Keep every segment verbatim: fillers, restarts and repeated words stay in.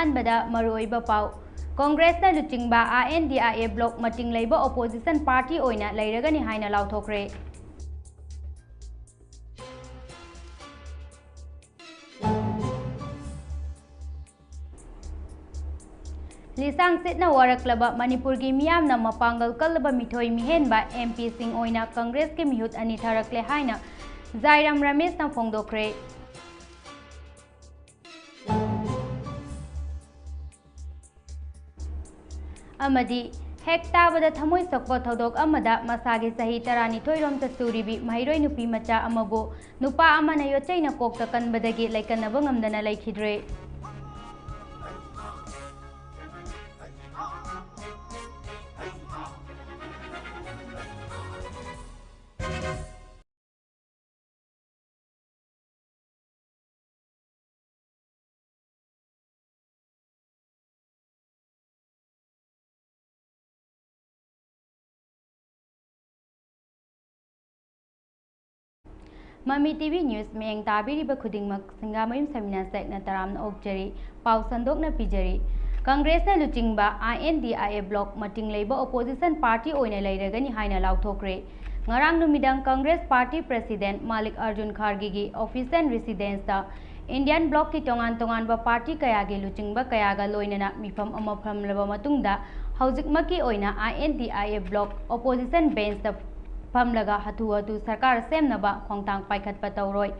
ꯑꯍꯥꯟꯕꯗ ꯃꯔꯨꯑꯣꯏꯕ ꯄꯥꯎ꯫ ꯀꯪꯒ꯭ꯔꯦꯁꯅ ꯂꯨꯆꯤꯡꯕ ꯑꯥꯏ N D I A block ꯃꯇꯤꯡ ꯂꯩꯕ ꯑꯣꯄꯣꯖꯤꯁꯟ ꯄꯥꯔꯇꯤ ꯑꯣꯏꯅ ꯂꯩꯔꯒꯅꯤ ꯍꯥꯏꯅ ꯂꯥꯎꯊꯣꯛꯈ꯭ꯔꯦ꯫ ꯂꯤꯁꯥꯡ ꯁꯤꯠꯅ ꯋꯥꯔꯛꯂꯕ ꯃꯅꯤꯄꯨꯔꯒꯤ ꯃꯤꯌꯥꯝꯅ ꯃꯄꯥꯡꯒꯜ ꯀꯜꯂꯕ ꯃꯤꯊꯣꯏ ꯃꯤꯍꯦꯟꯕ ꯑꯦꯝ ꯄꯤꯁꯤꯡ ꯑꯣꯏꯅ ꯀꯪꯒ꯭ꯔꯦꯁꯀꯤ ꯃꯤꯍꯨꯠ ꯑꯅꯤ ꯊꯥꯔꯛꯂꯦ ꯍꯥꯏꯅ ꯖꯥꯏꯔꯥꯝ ꯔꯃꯦꯁꯅ ꯐꯣꯡꯗꯣꯛꯈ꯭ꯔꯦ꯫ ꯑꯃꯗꯤ ꯍꯦꯛ ꯇꯥꯕꯗ ꯊꯃꯣꯏ ꯁꯣꯛꯄ ꯊꯧꯗꯣꯛ ꯑꯃꯗ ꯃꯁꯥꯒꯤ ꯆꯍꯤ ꯇꯔꯥꯅꯤꯊꯣꯏ ꯔꯣꯝ ꯆꯠꯁꯨꯔꯤꯕꯤ ꯃꯍꯩꯔꯣꯏ ꯅꯨꯄꯤ ꯃꯆꯥ ꯑꯃꯕꯨ ꯅꯨꯄꯥ ꯑꯃꯅ ꯌꯣꯠꯆꯩꯅ ꯀꯣꯛꯇ ꯀꯟꯕꯗꯒꯤ ꯂꯩꯀꯟꯅꯕ ꯉꯝꯗꯅ ꯂꯩꯈꯤꯗ꯭ꯔꯦ꯫ ꯃꯃꯤ ꯇꯤ ꯚꯤ ꯅ꯭ꯌꯨꯁ ꯃꯤꯠꯌꯦꯡ ꯇꯥꯕꯤꯔꯤꯕ ꯈꯨꯗꯤꯡꯃꯛ ꯁꯤꯡꯒꯥꯃꯌꯨꯝ ꯁꯃꯤꯅꯥ ꯁꯦꯛꯅ ꯇꯔꯥꯝꯅ ꯑꯣꯛꯆꯔꯤ꯫ ꯄꯥꯎ ꯁꯟꯗꯣꯛꯅ ꯄꯤꯖꯔꯤ꯫ ꯀꯪꯒ꯭ꯔꯦꯁꯅ ꯂꯨꯆꯤꯡꯕ ꯑꯥꯏ N D I A block ꯃꯇꯤꯡ ꯂꯩꯕ ꯑꯣꯄꯣꯖꯤꯁꯟ ꯄꯥꯔꯇꯤ ꯑꯣꯏꯅ ꯂꯩꯔꯒꯅꯤ ꯍꯥꯏꯅ ꯂꯥꯎꯊꯣꯛꯈ꯭ꯔꯦ꯫ ꯉꯔꯥꯡ ꯅꯨꯃꯤꯗꯥꯡ Congress party president Mallikarjun ꯈꯥꯔꯒꯦꯒꯤ ꯑꯣꯐꯤꯁ ꯑꯦꯟ ꯔꯤꯁꯤꯗꯦꯟꯁꯇ ꯏꯟꯗꯤꯌꯟ ꯕ꯭ꯂꯣꯛꯀꯤ ꯇꯣꯉꯥꯟ ꯇꯣꯉꯥꯟꯕ ꯄꯥꯔꯇꯤ ꯀꯌꯥꯒꯤ ꯂꯨꯆꯤꯡꯕ ꯀꯌꯥꯒ ꯂꯣꯏꯅꯅ ꯃꯤꯐꯝ ꯑꯃ ꯐꯝꯂꯕ ꯃꯇꯨꯡꯗ, ꯍꯧꯖꯤꯛꯃꯛꯀꯤ ꯑꯣꯏꯅ I N D I A bloc opposition ꯕꯦꯟꯁꯇ ꯐꯝꯂꯒ ꯍꯥꯊꯨ ꯍꯥꯊꯨ ꯁꯔꯀꯥꯔ ꯁꯦꯝꯅꯕ ꯈꯣꯡꯊꯥꯡ ꯄꯥꯏꯈꯠꯄ ꯇꯧꯔꯣꯏ꯫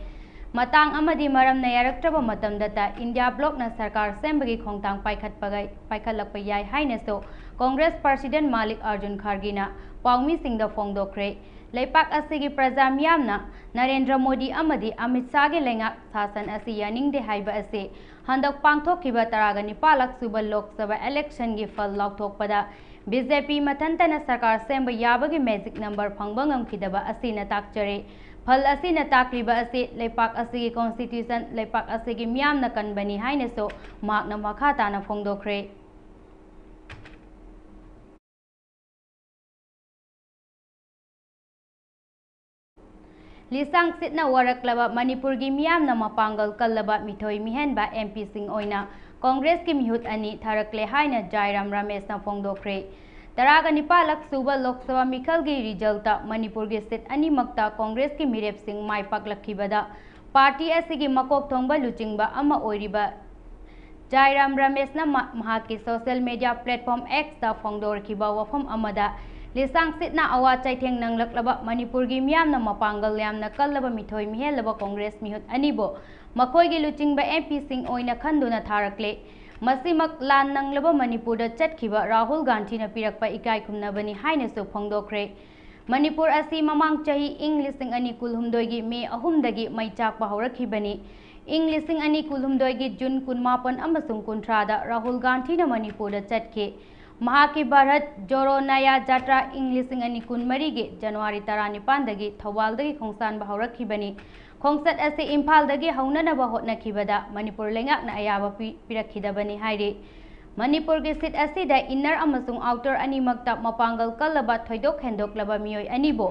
ꯃꯇꯥꯡ ꯑꯃꯗꯤ ꯃꯔꯝꯅ ꯌꯥꯔꯛꯇ꯭ꯔꯕ ꯃꯇꯝꯗꯇ ꯏꯟꯗꯤꯌꯥ ꯕ꯭ꯂꯣꯛꯅ ꯁꯔꯀꯥꯔ ꯁꯦꯝꯕꯒꯤ ꯈꯣꯡꯊꯥꯡ ꯄꯥꯏꯈꯠꯄꯒ-, ꯄꯥꯏꯈꯠꯂꯛꯄ ꯌꯥꯏ ꯍꯥꯏꯅꯁꯨ ꯀꯪꯒ꯭ꯔꯦꯁ ꯄ꯭ꯔꯁꯤꯗꯦꯟꯠ ꯃꯥꯂꯤꯛ ꯑꯔꯖꯨꯟ ꯈꯥꯔꯒꯦꯅ ꯄꯥꯎꯃꯤꯁꯤꯡꯗ ꯐꯣꯡꯗꯣꯛꯈ꯭ꯔꯦ꯫ ꯂꯩꯄꯥꯛ ꯑꯁꯤꯒꯤ ꯄ꯭ꯔꯖꯥ ꯃꯤꯌꯥꯝꯅ ꯅꯔꯦꯟꯗ꯭ꯔ ꯃꯣꯗꯤ ꯑꯃꯗꯤ ꯑꯃꯤꯠ ꯁꯥꯍꯒꯤ ꯂꯩꯉꯥꯛ ꯁꯥꯁꯟ ꯑꯁꯤ ꯌꯥꯅꯤꯡꯗꯦ ꯍꯥꯏꯕ ꯑꯁꯤ ꯍꯟꯗꯛ ꯄꯥꯡꯊꯣꯛꯈꯤꯕ ꯇꯔꯥꯒ ꯅꯤꯄꯥꯜꯂꯛ ꯁꯨꯕ ꯂꯣꯛ ꯁꯚꯥ ꯏꯂꯦꯛꯁꯟꯒꯤ ꯐꯜ ꯂꯥꯎꯊꯣꯛꯄꯗ ꯕꯤ ꯖꯦ ꯄꯤ ꯃꯊꯟꯇꯅ ꯁꯔꯀꯥꯔ ꯁꯦꯝꯕ ꯌꯥꯕꯒꯤ ꯃꯦꯖꯤꯛ ꯅꯝꯕꯔ ꯐꯪꯕ ꯉꯝꯈꯤꯗꯕ ꯑꯁꯤꯅ ꯇꯥꯛꯆꯔꯦ꯫ ꯐꯜ ꯑꯁꯤꯅ ꯇꯥꯛꯂꯤꯕ ꯑꯁꯤ ꯂꯩꯄꯥꯛ ꯑꯁꯤꯒꯤ ꯀꯣꯟꯁꯇꯤꯇ꯭ꯌꯨꯁꯟ, ꯂꯩꯄꯥꯛ ꯑꯁꯤꯒꯤ ꯃꯤꯌꯥꯝꯅ ꯀꯟꯕꯅꯤ ꯍꯥꯏꯅꯁꯨ ꯃꯍꯥꯛꯅ ꯃꯈꯥ ꯇꯥꯅ ꯐꯣꯡꯗꯣꯛꯈ꯭ꯔꯦ꯫ ꯂꯤꯁꯥꯡ ꯁꯤꯠꯅ ꯋꯥꯔꯛꯂꯕ ꯃꯅꯤꯄꯨꯔꯒꯤ ꯃꯤꯌꯥꯝꯅ ꯃꯄꯥꯡꯒꯜ ꯀꯜꯂꯕ ꯃꯤꯊꯣꯏ ꯃꯤꯍꯦꯟꯕ ꯑꯦꯝ ꯄꯤꯁꯤꯡ ꯑꯣꯏꯅ ꯀꯣꯡꯒ꯭ꯔꯦꯁꯀꯤ ꯃꯤꯍꯨꯠ ꯑꯅꯤ ꯊꯥꯔꯛꯂꯦ ꯍꯥꯏꯅ ꯖꯥꯏꯔꯥꯝ ꯔꯥꯃꯦꯁꯅ ꯐꯣꯡꯗꯣꯛꯈ꯭ꯔꯦ꯫ ꯇꯔꯥꯒ ꯅꯤꯄꯥꯜꯂꯛ ꯁꯨꯕ ꯂꯣꯛ ꯁꯚꯥ ꯃꯤꯈꯜꯒꯤ ꯔꯤꯖꯜꯇ ꯃꯅꯤꯄꯨꯔꯒꯤ ꯁꯤꯠ ꯑꯅꯤꯃꯛꯇ ꯀꯣꯡꯒ꯭ꯔꯦꯁꯀꯤ ꯃꯤꯔꯦꯞꯁꯤꯡ ꯃꯥꯏ ꯄꯥꯛꯂꯛꯈꯤꯕꯗ ꯄꯥꯔꯇꯤ ꯑꯁꯤꯒꯤ ꯃꯀꯣꯛ ꯊꯣꯡꯕ ꯂꯨꯆꯤꯡꯕ ꯑꯃ ꯑꯣꯏꯔꯤꯕ ꯖꯥꯏꯔꯥꯝ ꯔꯥꯃꯦꯁꯅ ꯃ-, ꯃꯍꯥꯛꯀꯤ ꯁꯣꯁꯤꯌꯦꯜ ꯃꯤꯗꯤꯌꯥ ꯄ꯭ꯂꯦꯠꯐꯣꯝ ꯑꯦꯛꯁꯇ ꯐꯣꯡꯗꯣꯔꯛꯈꯤꯕ ꯋꯥꯐꯝ ꯑꯃꯗ, ꯂꯤꯁꯥꯡ ꯁꯤꯠꯅ ꯑꯋꯥ ꯆꯩꯊꯦꯡ ꯅꯪꯂꯛꯂꯕ ꯃꯅꯤꯄꯨꯔꯒꯤ ꯃꯤꯌꯥꯝꯅ ꯃꯄꯥꯡꯒꯜ ꯌꯥꯝꯅ ꯀꯜꯂꯕ ꯃꯤꯊꯣꯏ ꯃꯤꯍꯦꯜꯂꯕ ꯀꯣꯡꯒ꯭ꯔꯦꯁ ꯃꯤꯍꯨꯠ ꯑꯅꯤꯕꯨ ꯃꯈꯣꯏꯒꯤ ꯂꯨꯆꯤꯡꯕ ꯑꯦꯝ ꯄꯤꯁꯤꯡ ꯑꯣꯏꯅ ꯈꯟꯗꯨꯅ ꯊꯥꯔꯛꯂꯦ꯫ ꯃꯁꯤꯃꯛ ꯂꯥꯟ ꯅꯪꯂꯕ ꯃꯅꯤꯄꯨꯔꯗ ꯆꯠꯈꯤꯕ ꯔꯥꯍꯨꯜ ꯒꯥꯟꯙꯤꯅ ꯄꯤꯔꯛꯄ ꯏꯀꯥꯏ ꯈꯨꯝꯅꯕꯅꯤ ꯍꯥꯏꯅꯁꯨ ꯐꯣꯡꯗꯣꯛꯈ꯭ꯔꯦ꯫ ꯃꯅꯤꯄꯨꯔ ꯑꯁꯤ ꯃꯃꯥꯡ ꯆꯍꯤ ꯏꯪ ꯂꯤꯁꯤꯡ ꯑꯅꯤ ꯀꯨꯟꯍꯨꯝꯗꯣꯏꯒꯤ ꯃꯦ ꯑꯍꯨꯝꯗꯒꯤ ꯃꯩ ꯆꯥꯛꯄ ꯍꯧꯔꯛꯈꯤꯕꯅꯤ꯫ ꯏꯪ ꯂꯤꯁꯤꯡ ꯑꯅꯤ ꯀꯨꯟꯍꯨꯝꯗꯣꯏꯒꯤ ꯖꯨꯟ ꯀꯨꯟꯃꯥꯄꯟ ꯑꯃꯁꯨꯡ ꯀꯨꯟꯊ꯭ꯔꯥꯗ ꯔꯥꯍꯨꯜ ꯒꯥꯟꯙꯤꯅ ꯃꯅꯤꯄꯨꯔꯗ ꯆꯠꯈꯤ꯫ ꯃꯍꯥꯛꯀꯤ ꯚꯥꯔꯠ ꯖꯣꯔꯣ ꯅꯌꯥ ꯖꯥꯇ꯭ꯔꯥ ꯏꯪ ꯂꯤꯁꯤꯡ ꯑꯅꯤ ꯀꯨꯟꯃꯔꯤꯒꯤ ꯖꯅꯋꯥꯔꯤ ꯇꯔꯥꯅꯤꯄꯥꯟꯗꯒꯤ ꯊꯧꯕꯥꯜꯗꯒꯤ ꯈꯣꯡꯁꯥꯟꯕ ꯍꯧꯔꯛꯈꯤꯕꯅꯤ꯫ ꯈꯣꯡꯆꯠ ꯑꯁꯤ ꯏꯝꯐꯥꯜꯗꯒꯤ ꯍꯧꯅꯅꯕ ꯍꯣꯠꯅꯈꯤꯕꯗ ꯃꯅꯤꯄꯨꯔ ꯂꯩꯉꯥꯛꯅ ꯑꯌꯥꯕ ꯄꯤ-, ꯄꯤꯔꯛꯈꯤꯗꯕꯅꯤ ꯍꯥꯏꯔꯤ꯫ ꯃꯅꯤꯄꯨꯔꯒꯤ ꯁꯤꯠ ꯑꯁꯤꯗ ꯏꯟꯅꯔ ꯑꯃꯁꯨꯡ ꯑꯥꯎꯇꯔ ꯑꯅꯤꯃꯛꯇ ꯃꯄꯥꯡꯒꯜ ꯀꯜꯂꯕ ꯊꯣꯏꯗꯣꯛ ꯍꯦꯟꯗꯣꯛꯂꯕ ꯃꯤꯑꯣꯏ ꯑꯅꯤꯕꯨ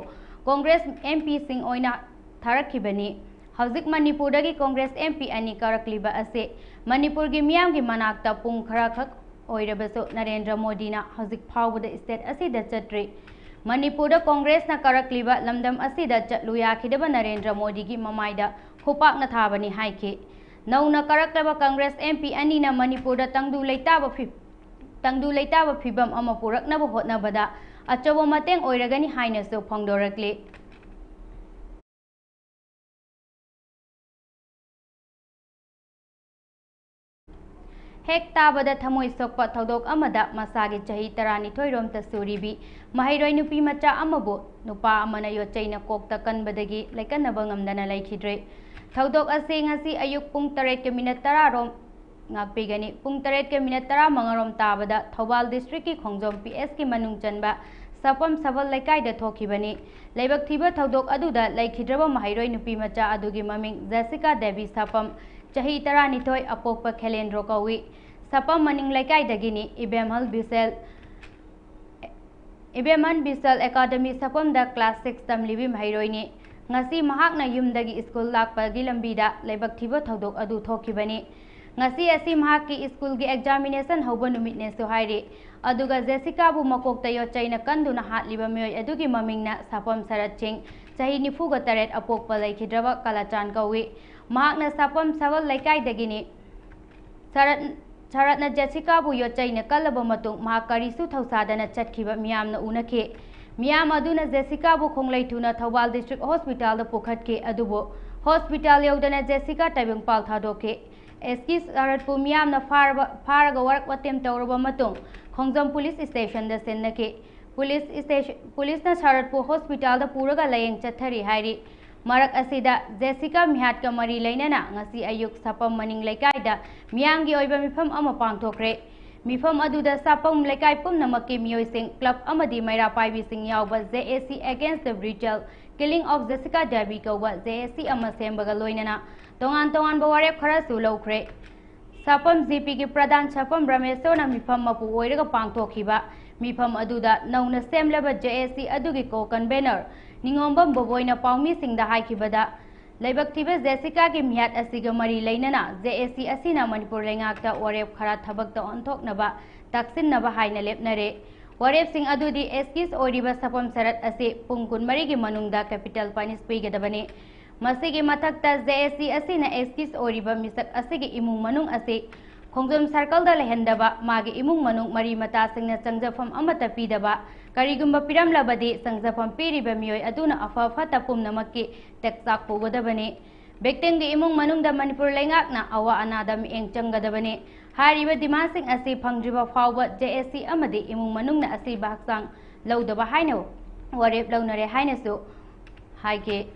ꯀꯣꯡꯒ꯭ꯔꯦꯁ ꯑꯦꯝ ꯄꯤꯁꯤꯡ ꯑꯣꯏꯅ ꯊꯥꯔꯛꯈꯤꯕꯅꯤ꯫ ꯍꯧꯖꯤꯛ ꯃꯅꯤꯄꯨꯔꯗꯒꯤ ꯀꯣꯡꯒ꯭ꯔꯦꯁ ꯑꯦꯝ ꯄꯤ ꯑꯅꯤ ꯀꯥꯔꯛꯂꯤꯕ ꯑꯁꯤ ꯃꯅꯤꯄꯨꯔꯒꯤ ꯃꯤꯌꯥꯝꯒꯤ ꯃꯅꯥꯛꯇ ꯄꯨꯡ ꯈꯔꯈꯛ ꯑꯣꯏꯔꯕꯁꯨ ꯅꯔꯦꯟꯗ꯭ꯔ ꯃꯣꯗꯤꯅ ꯍꯧꯖꯤꯛ ꯐꯥꯎꯕꯗ ꯁ꯭ꯇꯦꯠ ꯑꯁꯤꯗ ꯆꯠꯇ꯭ꯔꯤ꯫ ꯃꯅꯤꯄꯨꯔꯗ ꯀꯣꯡꯒ꯭ꯔꯦꯁꯅ ꯀꯥꯔꯛꯂꯤꯕ ꯂꯝꯗꯝ ꯑꯁꯤꯗ ꯆꯠꯂꯨ ꯌꯥꯈꯤꯗꯕ ꯅꯔꯦꯟꯗ꯭ꯔ ꯃꯣꯗꯤꯒꯤ ꯃꯃꯥꯏꯗ ꯈꯨꯄꯥꯛꯅ ꯊꯥꯕꯅꯤ ꯍꯥꯏꯈꯤ꯫ ꯅꯧꯅ ꯀꯥꯔꯛꯂꯕ ꯀꯪꯒ꯭ꯔꯦꯁ ꯑꯦꯝ ꯄꯤ ꯑꯅꯤꯅ ꯃꯅꯤꯄꯨꯔꯗ ꯇꯪꯗꯨ ꯂꯩꯇꯥꯕ ꯐꯤ-, ꯇꯪꯗꯨ ꯂꯩꯇꯥꯕ ꯐꯤꯕꯝ ꯑꯃ ꯄꯨꯔꯛꯅꯕ ꯍꯣꯠꯅꯕꯗ ꯑꯆꯧꯕ ꯃꯇꯦꯡ ꯑꯣꯏꯔꯒꯅꯤ ꯍꯥꯏꯅꯁꯨ ꯐꯣꯡꯗꯣꯔꯛꯂꯤ꯫ ꯍꯦꯛ ꯇꯥꯕꯗ ꯊꯃꯣꯏ ꯁꯣꯛꯄ ꯊꯧꯗꯣꯛ ꯑꯃꯗ ꯃꯁꯥꯒꯤ ꯆꯍꯤ ꯇꯔꯥꯅꯤꯊꯣꯏ ꯔꯣꯝꯇ ꯁꯨꯔꯤꯕꯤ ꯃꯍꯩꯔꯣꯏ ꯅꯨꯄꯤ ꯃꯆꯥ ꯑꯃꯕꯨ ꯅꯨꯄꯥ ꯑꯃꯅ ꯌꯣꯠꯆꯩꯅ ꯀꯣꯛꯇ ꯀꯟꯕꯗꯒꯤ ꯂꯩꯀꯟꯅꯕ ꯉꯝꯗꯅ ꯂꯩꯈꯤꯗ꯭ꯔꯦ꯫ ꯊꯧꯗꯣꯛ ꯑꯁꯤ ꯉꯁꯤ ꯑꯌꯨꯛ ꯄꯨꯡ ꯇꯔꯦꯠꯀ ꯃꯤꯅꯠ ꯇꯔꯥ ꯔꯣꯝ ꯉꯥꯛꯄꯤꯒꯅꯤ꯫ ꯄꯨꯡ ꯇꯔꯦꯠꯀ ꯃꯤꯅꯠ ꯇꯔꯥꯃꯉꯥ ꯔꯣꯝ ꯇꯥꯕꯗ ꯊꯧꯕꯥꯜ ꯗꯤꯁꯇ꯭ꯔꯤꯛꯀꯤ ꯈꯣꯡꯖꯣꯝ ꯄꯤ ꯑꯦꯁꯀꯤ ꯃꯅꯨꯡ ꯆꯟꯕ ꯁꯥꯄꯝ ꯁꯕꯜ ꯂꯩꯀꯥꯏꯗ ꯊꯣꯛꯈꯤꯕꯅꯤ꯫ ꯂꯥꯏꯕꯛ ꯊꯤꯕ ꯊꯧꯗꯣꯛ ꯑꯗꯨꯗ ꯂꯩꯈꯤꯗ꯭ꯔꯕ ꯃꯍꯩꯔꯣꯏ ꯅꯨꯄꯤ ꯃꯆꯥ ꯑꯗꯨꯒꯤ ꯃꯃꯤꯡ ꯖꯦꯁꯤꯀꯥ ꯗꯦꯕꯤ ꯁꯥꯄꯝ, ꯆꯍꯤ ꯇꯔꯥꯅꯤꯊꯣꯏ, ꯑꯄꯣꯛꯄ ꯈꯦꯂꯦꯟꯗ꯭ꯔꯣ ꯀꯧꯏ꯫ ꯁꯥꯄꯝ ꯃꯅꯤꯡ ꯂꯩꯀꯥꯏꯗꯒꯤꯅꯤ꯫ ꯏꯕꯦꯝꯍꯜ ꯕꯤꯁꯦꯜ, ꯏꯕꯦꯝꯍꯜ ꯕꯤꯁꯦꯜ ꯑꯦꯀꯥꯗꯃꯤ ꯁꯥꯄꯝꯗ ꯀ꯭ꯂꯥꯁ ꯁꯤꯛꯁ ꯇꯝꯂꯤꯕꯤ ꯃꯍꯩꯔꯣꯏꯅꯤ꯫ ꯉꯁꯤ ꯃꯍꯥꯛꯅ ꯌꯨꯝꯗꯒꯤ ꯁ꯭ꯀꯨꯜ ꯂꯥꯛꯄꯒꯤ ꯂꯝꯕꯤꯗ ꯂꯥꯏꯕꯛ ꯊꯤꯕ ꯊꯧꯗꯣꯛ ꯑꯗꯨ ꯊꯣꯛꯈꯤꯕꯅꯤ꯫ ꯉꯁꯤ ꯑꯁꯤ ꯃꯍꯥꯛꯀꯤ ꯁ꯭ꯀꯨꯜꯒꯤ ꯑꯦꯛꯖꯥꯃꯤꯅꯦꯁꯟ ꯍꯧꯕ ꯅꯨꯃꯤꯠꯅꯦꯁꯨ ꯍꯥꯏꯔꯤ꯫ ꯑꯗꯨꯒ ꯖꯦꯁꯤꯀꯥꯕꯨ ꯃꯀꯣꯛꯇ ꯌꯣꯠ ꯆꯩꯅ ꯀꯟꯗꯨꯅ ꯍꯥꯠꯂꯤꯕ ꯃꯤꯑꯣꯏ ꯑꯗꯨꯒꯤ ꯃꯃꯤꯡꯅ ꯁꯥꯄꯝ ꯁꯔꯠ ꯁꯤꯡ, ꯆꯍꯤ ꯅꯤꯐꯨꯒ ꯇꯔꯦꯠ, ꯑꯄꯣꯛꯄ ꯂꯩꯈꯤꯗ꯭ꯔꯕ ꯀꯂꯥꯆꯥꯟ ꯀꯧꯏ꯫ ꯃꯍꯥꯛꯅ ꯁꯥꯄꯝ ꯁꯕꯜ ꯂꯩꯀꯥꯏꯗꯒꯤꯅꯤ꯫ ꯁꯔꯠ-, ꯁꯔꯠꯅ ꯖꯦꯁꯤꯀꯥꯕꯨ ꯌꯣꯠ ꯆꯩꯅ ꯀꯜꯂꯕ ꯃꯇꯨꯡ ꯃꯍꯥꯛ ꯀꯔꯤꯁꯨ ꯊꯧꯁꯥꯗꯅ ꯆꯠꯈꯤꯕ ꯃꯤꯌꯥꯝꯅ ꯎꯅꯈꯤ꯫ ꯃꯤꯌꯥꯝ ꯑꯗꯨꯅ ꯖꯦꯁꯤꯀꯥꯕꯨ ꯈꯣꯡꯂꯩ ꯊꯨꯅ ꯊꯧꯕꯥꯜ ꯗꯤꯁꯇ꯭ꯔꯤꯛ ꯍꯣꯁꯄꯤꯇꯥꯜꯗ ꯄꯨꯈꯠꯈꯤ, ꯑꯗꯨꯕꯨ ꯍꯣꯁꯄꯤꯇꯥꯜ ꯌꯧꯗꯅ ꯖꯦꯁꯤꯀꯥ ꯇꯥꯏꯕꯪꯄꯥꯜ ꯊꯥꯗꯣꯛꯈꯤ꯫ ꯑꯦꯁ ꯀꯦ ꯁꯔꯠꯄꯨ ꯃꯤꯌꯥꯝꯅ ꯐꯥꯔꯕ-, ꯐꯥꯔꯒ ꯋꯥꯔꯛ ꯋꯥꯇꯦꯝ ꯇꯧꯔꯕ ꯃꯇꯨꯡ ꯈꯣꯡꯖꯣꯝ ꯄꯨꯂꯤꯁ ꯁ꯭ꯇꯦꯁꯟꯗ ꯁꯤꯟꯅꯈꯤ꯫ ꯄꯨꯂꯤꯁ ꯁ꯭ꯇꯦꯁ-, ꯄꯨꯂꯤꯁꯅ ꯁꯔꯠꯄꯨ ꯍꯣꯁꯄꯤꯇꯥꯜꯗ ꯄꯨꯔꯒ ꯂꯥꯌꯦꯡ ꯆꯠꯊꯔꯤ ꯍꯥꯏꯔꯤ꯫ ꯃꯔꯛ ꯑꯁꯤꯗ, ꯖꯦꯁꯤꯀꯥ ꯃꯤꯍꯥꯠꯀ ꯃꯔꯤ ꯂꯩꯅꯅ ꯉꯁꯤ ꯑꯌꯨꯛ ꯁꯥꯄꯝ ꯃꯅꯤꯡ ꯂꯩꯀꯥꯏꯗ ꯃꯤꯌꯥꯝꯒꯤ ꯑꯣꯏꯕ ꯃꯤꯐꯝ ꯑꯃ ꯄꯥꯡꯊꯣꯛꯈ꯭ꯔꯦ꯫ ꯃꯤꯐꯝ ꯑꯗꯨꯗ ꯁꯥꯄꯝ ꯂꯩꯀꯥꯏ ꯄꯨꯝꯅꯃꯛꯀꯤ ꯃꯤꯑꯣꯏꯁꯤꯡ, ꯀ꯭ꯂꯕ ꯑꯃꯗꯤ ꯃꯩꯔꯥ ꯄꯥꯏꯕꯤꯁꯤꯡ ꯌꯥꯎꯕ J A C Against the Brutal Killing of Jessica Davy ꯀꯧꯕ J A C ꯑꯃ ꯁꯦꯝꯕꯒ ꯂꯣꯏꯅꯅ ꯇꯣꯉꯥꯟ ꯇꯣꯉꯥꯟꯕ ꯋꯥꯔꯦꯞ ꯈꯔꯁꯨ ꯂꯧꯈ꯭ꯔꯦ꯫ ꯁꯥꯄꯝ G P ꯒꯤ ꯄ꯭ꯔꯙꯥꯟ ꯁꯥꯄꯝ ꯔꯥꯃꯦꯁꯣꯔꯅ ꯃꯤꯐꯝ ꯃꯄꯨ ꯑꯣꯏꯔꯒ ꯄꯥꯡꯊꯣꯛꯈꯤꯕ ꯃꯤꯐꯝ ꯑꯗꯨꯗ ꯅꯧꯅ ꯁꯦꯝꯂꯕ J A C ꯑꯗꯨꯒꯤ ꯀꯣ-ꯀꯟꯚꯦꯅꯔ ꯅꯤꯉꯣꯝꯕꯝ ꯕꯣꯕꯣꯏꯅ ꯄꯥꯎꯃꯤꯁꯤꯡꯗ ꯍꯥꯏꯈꯤꯕꯗ, ꯂꯥꯏꯕꯛ ꯊꯤꯕ ꯖꯦꯁꯤꯀꯥꯒꯤ ꯃꯤꯍꯥꯠ ꯑꯁꯤꯒ ꯃꯔꯤ ꯂꯩꯅꯅ J A C ꯑꯁꯤꯅ ꯃꯅꯤꯄꯨꯔ ꯂꯩꯉꯥꯛꯇ ꯋꯥꯔꯦꯞ ꯈꯔ ꯊꯕꯛꯇ ꯑꯣꯟꯊꯣꯛꯅꯕ ꯇꯛꯁꯤꯟꯅꯕ ꯍꯥꯏꯅ ꯂꯦꯞꯅꯔꯦ꯫ ꯋꯥꯔꯦꯞꯁꯤꯡ ꯑꯗꯨꯗꯤ ꯑꯦꯁꯀꯤꯁ ꯑꯣꯏꯔꯤꯕ ꯁꯥꯄꯝ ꯁꯔꯠ ꯑꯁꯤ ꯄꯨꯡ ꯀꯨꯟꯃꯔꯤꯒꯤ ꯃꯅꯨꯡꯗ capital punish ꯄꯤꯒꯗꯕꯅꯤ꯫ ꯃꯁꯤꯒꯤ ꯃꯊꯛꯇ J A C ꯑꯁꯤꯅ ꯑꯦꯁꯀꯤꯁ ꯑꯣꯏꯔꯤꯕ ꯃꯤꯁꯛ ꯑꯁꯤꯒꯤ ꯏꯃꯨꯡ ꯃꯅꯨꯡ ꯑꯁꯤ ꯈꯣꯡꯖꯣꯝ circle ꯗ ꯂꯩꯍꯟꯗꯕ, ꯃꯥꯒꯤ ꯏꯃꯨꯡ ꯃꯅꯨꯡ ꯃꯔꯤ ꯃꯇꯥꯁꯤꯡꯅ ꯆꯪꯖꯐꯝ ꯑꯃꯠꯇ ꯄꯤꯗꯕ, ꯀꯔꯤꯒꯨꯝꯕ ꯄꯤꯔꯝꯂꯕꯗꯤ ꯆꯪꯖꯐꯝ ꯄꯤꯔꯤꯕ ꯃꯤꯑꯣꯏ ꯑꯗꯨꯅ ꯑꯐ ꯐꯠꯇ ꯄꯨꯝꯅꯃꯛꯀꯤ ꯇꯦꯛꯆꯥꯛ ꯄꯨꯒꯗꯕꯅꯤ꯫ Victim ꯒꯤ ꯏꯃꯨꯡ ꯃꯅꯨꯡꯗ ꯃꯅꯤꯄꯨꯔ ꯂꯩꯉꯥꯛꯅ ꯑꯋꯥ ꯑꯅꯥꯗ ꯃꯤꯠꯌꯦꯡ ꯆꯪꯒꯗꯕꯅꯤ꯫ ꯍꯥꯏꯔꯤꯕ demand ꯁꯤꯡ ꯑꯁꯤ ꯐꯪꯗ꯭ꯔꯤꯕ ꯐꯥꯎꯕ J A C ꯑꯃꯗꯤ ꯏꯃꯨꯡ ꯃꯅꯨꯡꯅ ꯑꯁꯤꯕ ꯍꯛꯆꯥꯡ ꯂꯧꯗꯕ ꯍꯥꯏꯅ ꯋꯥꯔꯦꯞ ꯂꯧꯅꯔꯦ ꯍꯥꯏꯅꯁꯨ ꯍꯥꯏꯈꯤ꯫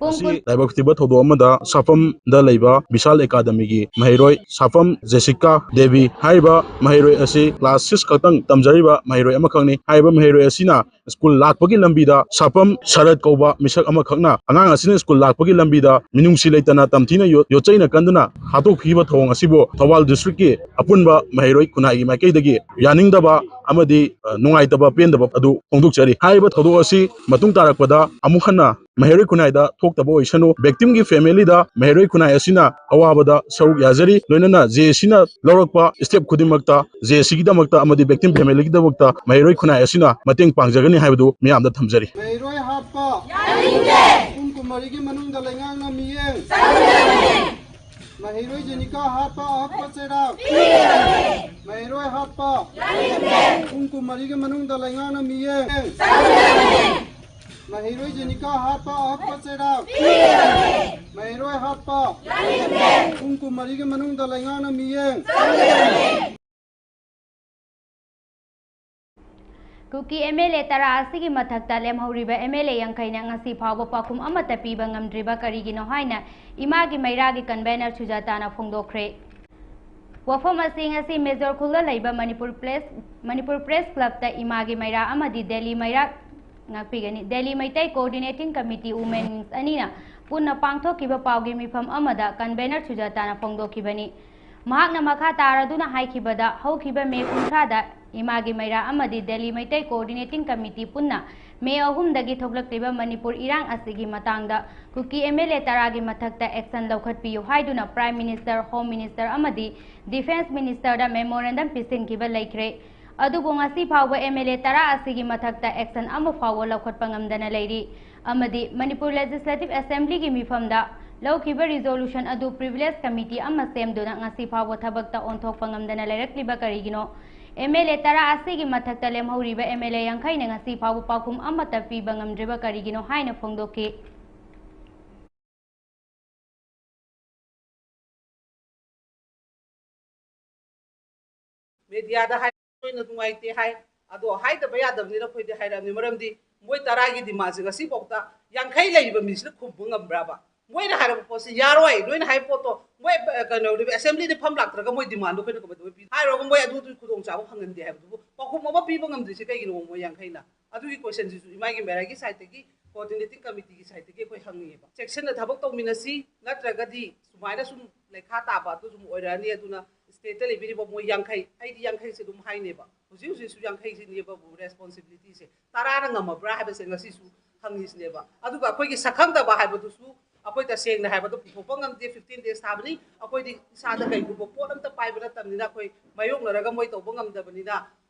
ꯄꯨꯡ ꯉꯁꯤ ꯀꯨꯟ ꯂꯥꯏꯕꯛ ꯊꯤꯕ ꯊꯧꯗꯣꯛ ꯑꯃꯗ ꯁꯥꯐꯝꯗ ꯂꯩꯕ ꯕꯤꯁꯥꯜ ꯑꯦꯀꯥꯗꯃꯤꯒꯤ ꯃꯍꯩꯔꯣꯏ ꯁꯥꯐꯝ ꯖꯦꯁꯤꯀꯥ ꯗꯦꯕꯤ ꯍꯥꯏꯔꯤꯕ ꯃꯍꯩꯔꯣꯏ ꯑꯁꯤ class six ꯈꯛꯇꯪ ꯇꯝꯖꯔꯤꯕ ꯃꯍꯩꯔꯣꯏ ꯑꯃꯈꯛꯅꯤ꯫ ꯍꯥꯏꯔꯤꯕ ꯃꯍꯩꯔꯣꯏ ꯑꯁꯤꯅ ꯁ꯭ꯀꯨꯜ ꯂꯥꯛꯄꯒꯤ ꯂꯝꯕꯤꯗ ꯁꯥꯐꯝ ꯁꯔꯠ ꯀꯧꯕ ꯃꯤꯁꯛ ꯑꯃꯈꯛꯅ ꯑꯉꯥꯡ ꯑꯁꯤꯅ ꯁ꯭ꯀꯨꯜ ꯂꯥꯛꯄꯒꯤ ꯂꯝꯕꯤꯗ ꯃꯤꯅꯨꯡꯁꯤ ꯂꯩꯇꯅ ꯇꯝꯊꯤꯅ ꯌꯣ-, ꯌꯣꯠꯆꯩꯅ ꯀꯟꯗꯨꯅ ꯍꯥꯠꯇꯣꯛꯄꯤꯕ ꯊꯧꯑꯣꯡ ꯑꯁꯤꯕꯨ ꯊꯧꯕꯥꯜ district ꯀꯤ ꯑꯄꯨꯟꯕ ꯃꯍꯩꯔꯣꯏ ꯈꯨꯟꯅꯥꯏꯒꯤ ꯃꯥꯏꯀꯩꯗꯒꯤ ꯌꯥꯅꯤꯡꯗꯕ ꯑꯃꯗꯤ, ꯑ, ꯅꯨꯡꯉꯥꯏꯇꯕ ꯄꯦꯟꯗꯕ ꯑꯗꯨ ꯐꯣꯡꯗꯣꯛꯆꯔꯤ꯫ ꯍꯥꯏꯔꯤꯕ ꯊꯧꯗꯣꯛ ꯑꯁꯤ ꯃꯇꯨꯡ ꯇꯥꯔꯛꯄꯗ ꯑꯃꯨꯛ ꯍꯟꯅ ꯃꯍꯩꯔꯣꯏ ꯈꯨꯟꯅꯥꯏꯗ ꯊꯣꯛꯇꯕ ꯑꯣꯏꯁꯅꯨ꯫ Victim ꯒꯤ family ꯗ ꯃꯍꯩꯔꯣꯏ ꯈꯨꯟꯅꯥꯏ ꯑꯁꯤꯅ ꯑꯋꯥꯕꯗ ꯁꯔꯨꯛ ꯌꯥꯖꯔꯤ꯫ ꯂꯣꯏꯅꯅ J A C ꯅ ꯂꯧꯔꯛꯄ step ꯈꯨꯗꯤꯡꯃꯛꯇ, J A C ꯒꯤꯗꯃꯛꯇ ꯑꯃꯗꯤ victim family ꯒꯤꯗꯃꯛꯇ ꯃꯍꯩꯔꯣꯏ ꯈꯨꯟꯅꯥꯏ ꯑꯁꯤꯅ ꯃꯇꯦꯡ ꯄꯥꯡꯖꯒꯅꯤ ꯍꯥꯏꯕꯗꯨ ꯃꯤꯌꯥꯝꯗ ꯊꯝꯖꯔꯤ꯫ ꯃꯍꯩꯔꯣꯏ ꯍꯥꯠꯄ ꯄꯨꯡ ꯀꯨꯟꯃꯔꯤꯒꯤ ꯃꯅꯨꯡꯗ ꯂꯩꯉꯥꯛꯅ ꯃꯤꯠꯌꯦꯡ꯫ ꯃꯍꯩꯔꯣꯏ ꯖꯦꯅꯤꯀꯥ ꯍꯥꯠꯄ ꯑꯍꯛꯄ ꯆꯩꯔꯥꯛ꯫ ꯃꯍꯩꯔꯣꯏ ꯍꯥꯠꯄ ꯄꯨꯡ ꯀꯨꯟꯃꯔꯤꯒꯤ ꯃꯅꯨꯡꯗ ꯂꯩꯉꯥꯛꯅ ꯃꯤꯠꯌꯦꯡ꯫ ꯃꯍꯩꯔꯣꯏ ꯖꯦꯅꯤꯀꯥ ꯍꯥꯠꯄ ꯑꯍꯛꯄ ꯆꯩꯔꯥꯛ꯫ ꯃꯍꯩꯔꯣꯏ ꯍꯥꯠꯄ ꯄꯨꯡ ꯀꯨꯟꯃꯔꯤꯒꯤ ꯃꯅꯨꯡꯗ ꯂꯩꯉꯥꯛꯅ ꯃꯤꯠꯌꯦꯡ꯫ ꯀꯨꯀꯤ M L A ꯇꯔꯥ ꯑꯁꯤꯒꯤ ꯃꯊꯛꯇ ꯂꯦꯝꯍꯧꯔꯤꯕ M L A ꯌꯥꯡꯈꯩꯅ ꯉꯁꯤ ꯐꯥꯎꯕ ꯄꯥꯎꯈꯨꯝ ꯑꯃꯠꯇ ꯄꯤꯕ ꯉꯝꯗ꯭ꯔꯤꯕ ꯀꯔꯤꯒꯤꯅꯣ ꯍꯥꯏꯅ ꯏꯃꯥꯒꯤ ꯃꯩꯔꯥꯒꯤ convener ꯁꯨꯖꯥꯇꯥꯅ ꯐꯣꯡꯗꯣꯛꯈ꯭ꯔꯦ꯫ ꯋꯥꯐꯝ ꯑꯁꯤ ꯉꯁꯤ ꯃꯦꯖꯣꯔ ꯈꯨꯜꯗ ꯂꯩꯕ ꯃꯅꯤꯄꯨꯔ ꯄ꯭ꯔꯦꯁ, ꯃꯅꯤꯄꯨꯔ ꯄ꯭ꯔꯦꯁ ꯀ꯭ꯂꯕꯇ ꯏꯃꯥꯒꯤ ꯃꯩꯔꯥ ꯑꯃꯗꯤ Delhi ꯃꯩꯔꯥ ꯉꯥꯛꯄꯤꯒꯅꯤ, Delhi Meitei Coordinating Committee Women Wings ꯑꯅꯤꯅ ꯄꯨꯟꯅ ꯄꯥꯡꯊꯣꯛꯈꯤꯕ ꯄꯥꯎꯒꯤ ꯃꯤꯐꯝ ꯑꯃꯗ convener ꯁꯨꯖꯥꯇꯥꯅ ꯐꯣꯡꯗꯣꯛꯈꯤꯕꯅꯤ꯫ ꯃꯍꯥꯛꯅ ꯃꯈꯥ ꯇꯥꯔꯗꯨꯅ ꯍꯥꯏꯈꯤꯕꯗ, ꯍꯧꯈꯤꯕ ꯃꯦ ꯀꯨꯟꯊ꯭ꯔꯥꯗ ꯏꯃꯥꯒꯤ ꯃꯩꯔꯥ ꯑꯃꯗꯤ ꯗꯦꯜꯂꯤ ꯃꯩꯇꯩ Coordinating Committee ꯄꯨꯟꯅ ꯃꯦ ꯑꯍꯨꯝꯗꯒꯤ ꯊꯣꯛꯂꯛꯂꯤꯕ ꯃꯅꯤꯄꯨꯔ ꯏꯔꯥꯡ ꯑꯁꯤꯒꯤ ꯃꯇꯥꯡꯗ ꯀꯨꯀꯤ M L A ꯇꯔꯥꯒꯤ ꯃꯊꯛꯇ action ꯂꯧꯈꯠꯄꯤꯌꯨ ꯍꯥꯏꯗꯨꯅ Prime Minister, Home Minister ꯑꯃꯗꯤ Defence Ministerꯗ memorandum ꯄꯤꯁꯤꯟꯈꯤꯕ ꯂꯩꯈ꯭ꯔꯦ꯫ ꯑꯗꯨꯕꯨ ꯉꯁꯤ ꯐꯥꯎꯕ M L A ꯇꯔꯥ ꯑꯁꯤꯒꯤ ꯃꯊꯛꯇ action ꯑꯃ ꯐꯥꯎꯕ ꯂꯧꯈꯠꯄ ꯉꯝꯗꯅ ꯂꯩꯔꯤ꯫ ꯑꯃꯗꯤ ꯃꯅꯤꯄꯨꯔ Legislative Assemblyꯒꯤ ꯃꯤꯐꯝꯗ ꯂꯧꯈꯤꯕ resolution ꯑꯗꯨ privilege committee ꯑꯃ ꯁꯦꯝꯗꯨꯅ ꯉꯁꯤ ꯐꯥꯎꯕ ꯊꯕꯛꯇ ꯑꯣꯟꯊꯣꯛꯄ ꯉꯝꯗꯅ ꯂꯩꯔꯛꯂꯤꯕ ꯀꯔꯤꯒꯤꯅꯣ? M L A ꯇꯔꯥ ꯑꯁꯤꯒꯤ ꯃꯊꯛꯇ ꯂꯦꯝꯍꯧꯔꯤꯕ M L A ꯌꯥꯡꯈꯩꯅ ꯉꯁꯤ ꯐꯥꯎꯕ ꯄꯥꯎꯈꯨꯝ ꯑꯃꯠꯇ ꯄꯤꯕ ꯉꯝꯗ꯭ꯔꯤꯕ ꯀꯔꯤꯒꯤꯅꯣ ꯍꯥꯏꯅ ꯐꯣꯡꯗꯣꯛꯈꯤ꯫ Mediaꯗ ꯍꯥꯏ, ꯂꯣꯏꯅ ꯅꯨꯡꯉꯥꯏꯇꯦ ꯍꯥꯏ꯫ ꯑꯗꯣ ꯍꯥꯏꯗꯕ ꯌꯥꯗꯕꯅꯤꯅ ꯑꯩꯈꯣꯏꯗꯤ ꯍꯥꯏꯔꯛꯑꯕꯅꯤ꯫ ꯃꯔꯝꯗꯤ ꯃꯣꯏ ꯇꯔꯥꯒꯤ demandꯁꯦ ꯉꯁꯤꯐꯥꯎꯗ ꯌꯥꯡꯈꯩ ꯂꯩꯔꯤꯕ ꯃꯤꯁꯤꯅ ꯈꯨꯝꯕ ꯉꯝꯕ꯭ꯔꯕ? ꯃꯣꯏꯅ ꯍꯥꯏꯔꯛꯄ ꯄꯣꯠꯁꯤ ꯌꯥꯔꯣꯏ, ꯅꯣꯏꯅ ꯍꯥꯏꯕ ꯄꯣꯠꯇꯣ ꯃꯣꯏ, ꯑ, ꯀꯩꯅꯣ, assemblyꯗ ꯐꯝ ꯂꯥꯛꯇ꯭ꯔꯒ ꯃꯣꯏ demandꯗꯣ ꯑꯩꯈꯣꯏꯅ ꯀꯃꯥꯏꯅ ꯇꯧꯕ ꯄꯤ? ꯍꯥꯏꯔꯨꯔꯒ ꯃꯣꯏ ꯑꯗꯨꯗꯨ ꯈꯨꯗꯣꯡꯆꯥꯕ ꯐꯪꯍꯟꯗꯦ ꯍꯥꯏꯕꯗꯨꯕꯨ ꯄꯥꯎꯈꯨꯝ ꯑꯃ ꯄꯤꯕ ꯉꯝꯗ꯭ꯔꯤꯁꯦ ꯀꯩꯒꯤꯅꯣ ꯃꯣꯏ ꯌꯥꯡꯈꯩꯅ? ꯑꯗꯨꯒꯤ questionꯁꯤꯁꯨ ꯏꯃꯥꯒꯤ ꯃꯩꯔꯥꯒꯤ sideꯇꯒꯤ, Coordinating Committeeꯒꯤ sideꯇꯒꯤ ꯑꯩꯈꯣꯏ ꯍꯪꯉꯤꯑꯕ꯫ Chectionꯗ ꯊꯕꯛ ꯇꯧꯃꯤꯟꯅꯁꯤ, ꯅꯠꯇ꯭ꯔꯒꯗꯤ ꯁꯨꯃꯥꯏꯅ ꯁꯨꯝ ꯂꯩꯈꯥ ꯇꯥꯕ ꯑꯗꯨ ꯁꯨꯝ ꯑꯣꯏꯔꯛꯑꯅꯤ꯫ ꯑꯗꯨꯅ stateꯇ ꯂꯩꯕꯤꯔꯤꯕ ꯃꯣꯏ ꯌꯥꯡꯈꯩ, ꯑꯩꯗꯤ ꯌꯥꯡꯈꯩꯁꯦ ꯑꯗꯨꯝ ꯍꯥꯏꯅꯦꯕ, ꯍꯧꯖꯤꯛ ꯍꯧꯖꯤꯛꯁꯨ ꯌꯥꯡꯈꯩꯁꯤꯅꯦꯕ responsibilityꯁꯦ꯫ ꯇꯔꯥꯅ ꯉꯝꯃꯕ꯭ꯔꯥ ꯍꯥꯏꯕꯁꯦ ꯉꯁꯤꯁꯨ ꯐꯪꯉꯤꯁꯤꯅꯦꯕ꯫ ꯑꯗꯨꯒ ꯑꯩꯈꯣꯏꯒꯤ ꯁꯛꯈꯪꯗꯕ ꯍꯥꯏꯕꯗꯨꯁꯨ ꯑꯩꯈꯣꯏ ꯇꯁꯦꯡꯅ ꯍꯥꯏꯕꯗ ꯄꯨꯊꯣꯛꯄ ꯉꯝꯗꯦ꯫ ꯐꯤꯐꯇꯤꯟ ꯗꯦꯖ ꯊꯥꯕꯅꯤ꯫ ꯑꯩꯈꯣꯏꯗꯤ ꯏꯁꯥꯗ ꯀꯩꯒꯨꯝꯕ ꯄꯣꯠ ꯑꯝꯇ ꯄꯥꯏꯕ ꯅꯠꯇꯕꯅꯤꯅ, ꯑꯩꯈꯣꯏ ꯃꯥꯌꯣꯛꯅꯔꯒ ꯃꯣꯏ ꯇꯧꯕ ꯉꯝꯗꯕꯅꯤꯅ,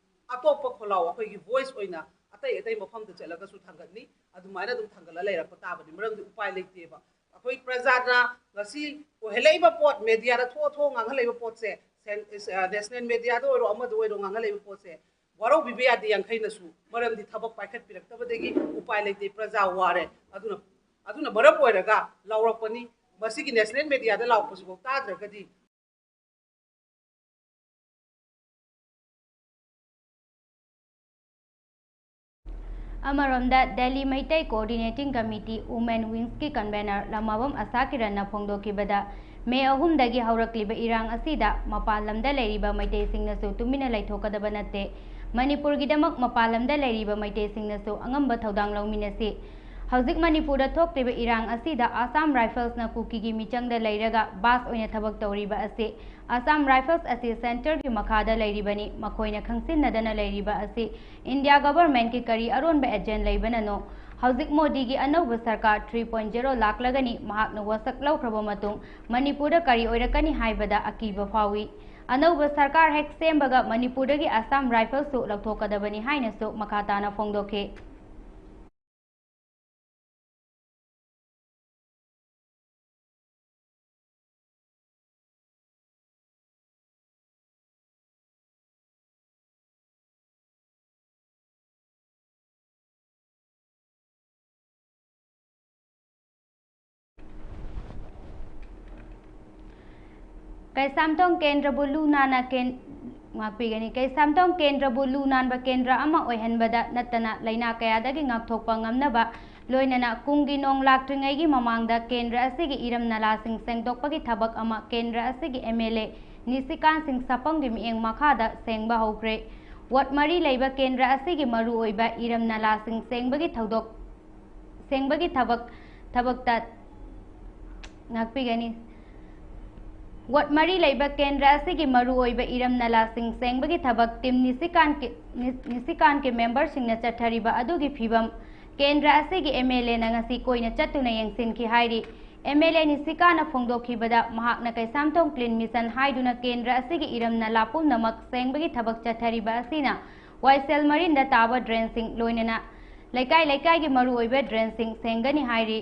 ꯑꯇꯣꯞꯄ ꯈꯣꯜꯂꯥꯎ ꯑꯩꯈꯣꯏꯒꯤ ꯚꯣꯏꯁ ꯑꯣꯏꯅ ꯑꯇꯩ ꯑꯇꯩ ꯃꯐꯝꯗ ꯆꯠꯂꯒꯁꯨ ꯊꯥꯡꯒꯠꯅꯤ꯫ ꯑꯗꯨꯃꯥꯏꯅ ꯑꯗꯨꯝ ꯊꯥꯡꯒꯠꯂ ꯂꯩꯔꯛꯄ ꯇꯥꯕꯅꯤ, ꯃꯔꯝꯗꯤ ꯎꯄꯥꯏ ꯂꯩꯇꯦꯕ꯫ ꯑꯩꯈꯣꯏ ꯄ꯭ꯔꯖꯥꯅ ꯉꯁꯤ ꯑꯣꯏꯍꯜꯂꯛꯏꯕ ꯄꯣꯠ, ꯃꯦꯗꯤꯌꯥꯗ ꯊꯣꯛꯑ ꯊꯣꯛꯑ ꯉꯥꯡꯍꯜꯂꯛꯏꯕ ꯄꯣꯠꯁꯦ, ꯁꯦꯟ-, ꯑ, ꯅꯦꯁꯅꯦꯜ ꯃꯦꯗꯤꯌꯥꯗ ꯑꯣꯏꯔꯣ, ꯑꯃꯗ ꯑꯣꯏꯔꯣ, ꯉꯥꯡꯍꯜꯂꯛꯏꯕ ꯄꯣꯠꯁꯦ ꯋꯥꯔꯧꯕꯤꯕ ꯌꯥꯗꯦ ꯌꯥꯡꯈꯩꯅꯁꯨ, ꯃꯔꯝꯗꯤ ꯊꯕꯛ ꯄꯥꯏꯈꯠꯄꯤꯔꯛꯇꯕꯗꯒꯤ ꯎꯄꯥꯏ ꯂꯩꯇꯦ, ꯄ꯭ꯔꯖꯥ ꯋꯥꯔꯦ꯫ ꯑꯗꯨꯅ, ꯑꯗꯨꯅ ꯃꯔꯝ ꯑꯣꯏꯔꯒ ꯂꯥꯎꯔꯛꯄꯅꯤ꯫ ꯃꯁꯤꯒꯤ ꯅꯦꯁꯅꯦꯜ ꯃꯦꯗꯤꯌꯥꯗ ꯂꯥꯎꯔꯛꯄꯁꯤꯐꯥꯎ ꯇꯥꯗ꯭ꯔꯒꯗꯤ ꯑꯃꯔꯣꯝꯗ, Delhi Meitei coordinating committee women ꯋꯤꯡꯁꯀꯤ ꯀꯟꯚꯦꯅꯔ ꯂꯃꯥꯕꯝ ꯑꯁꯥ ꯀꯤꯔꯟꯅ ꯐꯣꯡꯗꯣꯛꯈꯤꯕꯗ, ꯃꯦ ꯑꯍꯨꯝꯗꯒꯤ ꯍꯧꯔꯛꯂꯤꯕ ꯏꯔꯥꯡ ꯑꯁꯤꯗ ꯃꯄꯥꯟ ꯂꯝꯗ ꯂꯩꯔꯤꯕ ꯃꯩꯇꯩꯁꯤꯡꯅꯁꯨ ꯇꯨꯃꯤꯟꯅ ꯂꯩꯊꯣꯛꯀꯗꯕ ꯅꯠꯇꯦ꯫ ꯃꯅꯤꯄꯨꯔꯒꯤꯗꯃꯛ ꯃꯄꯥꯟ ꯂꯝꯗ ꯂꯩꯔꯤꯕ ꯃꯩꯇꯩꯁꯤꯡꯅꯁꯨ ꯑꯉꯝꯕ ꯊꯧꯗꯥꯡ ꯂꯧꯃꯤꯟꯅꯁꯤ꯫ ꯍꯧꯖꯤꯛ ꯃꯅꯤꯄꯨꯔꯗ ꯊꯣꯛꯂꯤꯕ ꯏꯔꯥꯡ ꯑꯁꯤꯗ ꯑꯁꯥꯝ ꯔꯥꯏꯐꯜꯁꯅ ꯀꯨꯀꯤꯒꯤ ꯃꯤꯆꯪꯗ ꯂꯩꯔꯒ ꯕꯥꯁ ꯑꯣꯏꯅ ꯊꯕꯛ ꯇꯧꯔꯤꯕ ꯑꯁꯤ ꯑꯁꯥꯝ ꯔꯥꯏꯐꯜꯁ ꯑꯁꯤ ꯁꯦꯟꯇꯔꯒꯤ ꯃꯈꯥꯗ ꯂꯩꯔꯤꯕꯅꯤ꯫ ꯃꯈꯣꯏꯅ ꯈꯪꯁꯤꯟꯅꯗꯅ ꯂꯩꯔꯤꯕ ꯑꯁꯤ ꯏꯟꯗꯤꯌꯥ ꯒꯚꯔꯟꯃꯦꯟꯠꯀꯤ ꯀꯔꯤ ꯑꯔꯣꯟꯕ ꯑꯦꯖꯦꯟ ꯂꯩꯕꯅꯅꯣ? ꯍꯧꯖꯤꯛ ꯃꯣꯗꯤꯒꯤ ꯑꯅꯧꯕ ꯁꯔꯀꯥꯔ ꯊ꯭ꯔꯤ ꯄꯣꯏꯟꯠ ꯖꯦꯔꯣ ꯂꯥꯛꯂꯒꯅꯤ꯫ ꯃꯍꯥꯛꯅ ꯋꯥꯁꯛ ꯂꯧꯈ꯭ꯔꯕ ꯃꯇꯨꯡ ꯃꯅꯤꯄꯨꯔꯗ ꯀꯔꯤ ꯑꯣꯏꯔꯛꯀꯅꯤ ꯍꯥꯏꯕꯗ ꯑꯀꯤꯕ ꯐꯥꯎꯏ꯫ ꯑꯅꯧꯕ ꯁꯔꯀꯥꯔ ꯍꯦꯛ ꯁꯦꯝꯕꯒ ꯃꯅꯤꯄꯨꯔꯗꯒꯤ ꯑꯁꯥꯝ ꯔꯥꯏꯐꯜꯁꯁꯨ ꯂꯧꯊꯣꯛꯀꯗꯕꯅꯤ ꯍꯥꯏꯅꯁꯨ ꯃꯈꯥ ꯇꯥꯅ ꯐꯣꯡꯗꯣꯛꯈꯤ꯫ ꯀꯩꯁꯥꯝꯊꯣꯡ ꯀꯦꯟꯗ꯭ꯔꯕꯨ ꯂꯨ ꯅꯥꯟꯅ ꯀꯦꯟ-, ꯉꯥꯛꯄꯤꯒꯅꯤ꯫ ꯀꯩꯁꯥꯝꯊꯣꯡ ꯀꯦꯟꯗ꯭ꯔꯕꯨ ꯂꯨ ꯅꯥꯟꯕ ꯀꯦꯟꯗ꯭ꯔ ꯑꯃ ꯑꯣꯏꯍꯟꯕꯗ ꯅꯠꯇꯅ ꯂꯥꯏꯅꯥ ꯀꯌꯥꯗꯒꯤ ꯉꯥꯛꯊꯣꯛꯄ ꯉꯝꯅꯕ ꯂꯣꯏꯅꯅ ꯀꯨꯝꯒꯤ ꯅꯣꯡ ꯂꯥꯛꯇ꯭ꯔꯤꯉꯩꯒꯤ ꯃꯃꯥꯡꯗ ꯀꯦꯟꯗ꯭ꯔ ꯑꯁꯤꯒꯤ ꯏꯔꯝ ꯅꯂꯥꯁꯤꯡ ꯁꯦꯡꯗꯣꯛꯄꯒꯤ ꯊꯕꯛ ꯑꯃ ꯀꯦꯟꯗ꯭ꯔ ꯑꯁꯤꯒꯤ ꯑꯦꯝ ꯑꯦꯜ ꯑꯦ ꯅꯤꯁꯤꯀꯥꯟ ꯁꯤꯡ ꯁꯥꯄꯝꯒꯤ ꯃꯤꯠꯌꯦꯡ ꯃꯈꯥꯗ ꯁꯦꯡꯕ ꯍꯧꯈ꯭ꯔꯦ꯫ ꯋꯥꯔꯗ ꯃꯔꯤ ꯂꯩꯕ ꯀꯦꯟꯗ꯭ꯔ ꯑꯁꯤꯒꯤ ꯃꯔꯨꯑꯣꯏꯕ ꯏꯔꯝ ꯅꯂꯥꯁꯤꯡ ꯁꯦꯡꯕꯒꯤ ꯊꯧꯗꯣꯛ, ꯁꯦꯡꯕꯒꯤ ꯊꯕꯛ, ꯊꯕꯛꯇ ꯉꯥꯛꯄꯤꯒꯅꯤ꯫ ꯋꯥꯔꯗ ꯃꯔꯤ ꯂꯩꯕ ꯀꯦꯟꯗ꯭ꯔ ꯑꯁꯤꯒꯤ ꯃꯔꯨꯑꯣꯏꯕ ꯏꯔꯝ ꯅꯂꯥꯁꯤꯡ ꯁꯦꯡꯕꯒꯤ ꯊꯕꯛ ꯇꯤꯝ ꯅꯤꯁꯤꯀꯥꯟꯀꯤ, ꯅꯤꯁꯤꯀꯥꯟꯀꯤ ꯃꯦꯝꯕꯔꯁꯤꯡꯅ ꯆꯠꯊꯔꯤꯕ ꯑꯗꯨꯒꯤ ꯐꯤꯕꯝ ꯀꯦꯟꯗ꯭ꯔ ꯑꯁꯤꯒꯤ MLAꯅ ꯉꯁꯤ ꯀꯣꯏꯅ ꯆꯠꯇꯨꯅ ꯌꯦꯡꯁꯤꯟꯈꯤ ꯍꯥꯏꯔꯤ꯫ MLA ꯅꯤꯁꯤꯀꯥꯅ ꯐꯣꯡꯗꯣꯛꯈꯤꯕꯗ, ꯃꯍꯥꯛꯅ ꯀꯩꯁꯥꯝꯊꯣꯡ Clean Mission ꯍꯥꯏꯗꯨꯅ ꯀꯦꯟꯗ꯭ꯔ ꯑꯁꯤꯒꯤ ꯏꯔꯝ ꯅꯂꯥ ꯄꯨꯝꯅꯃꯛ ꯁꯦꯡꯕꯒꯤ ꯊꯕꯛ ꯆꯠꯊꯔꯤꯕ ꯑꯁꯤꯅ ꯋꯥꯏꯁꯦꯜ ꯃꯔꯤꯟꯗ ꯇꯥꯕ drainꯁꯤꯡ, ꯂꯣꯏꯅꯅ ꯂꯩꯀꯥꯏ ꯂꯩꯀꯥꯏꯒꯤ ꯃꯔꯨꯑꯣꯏꯕ drainꯁꯤꯡ ꯁꯦꯡꯒꯅꯤ ꯍꯥꯏꯔꯤ꯫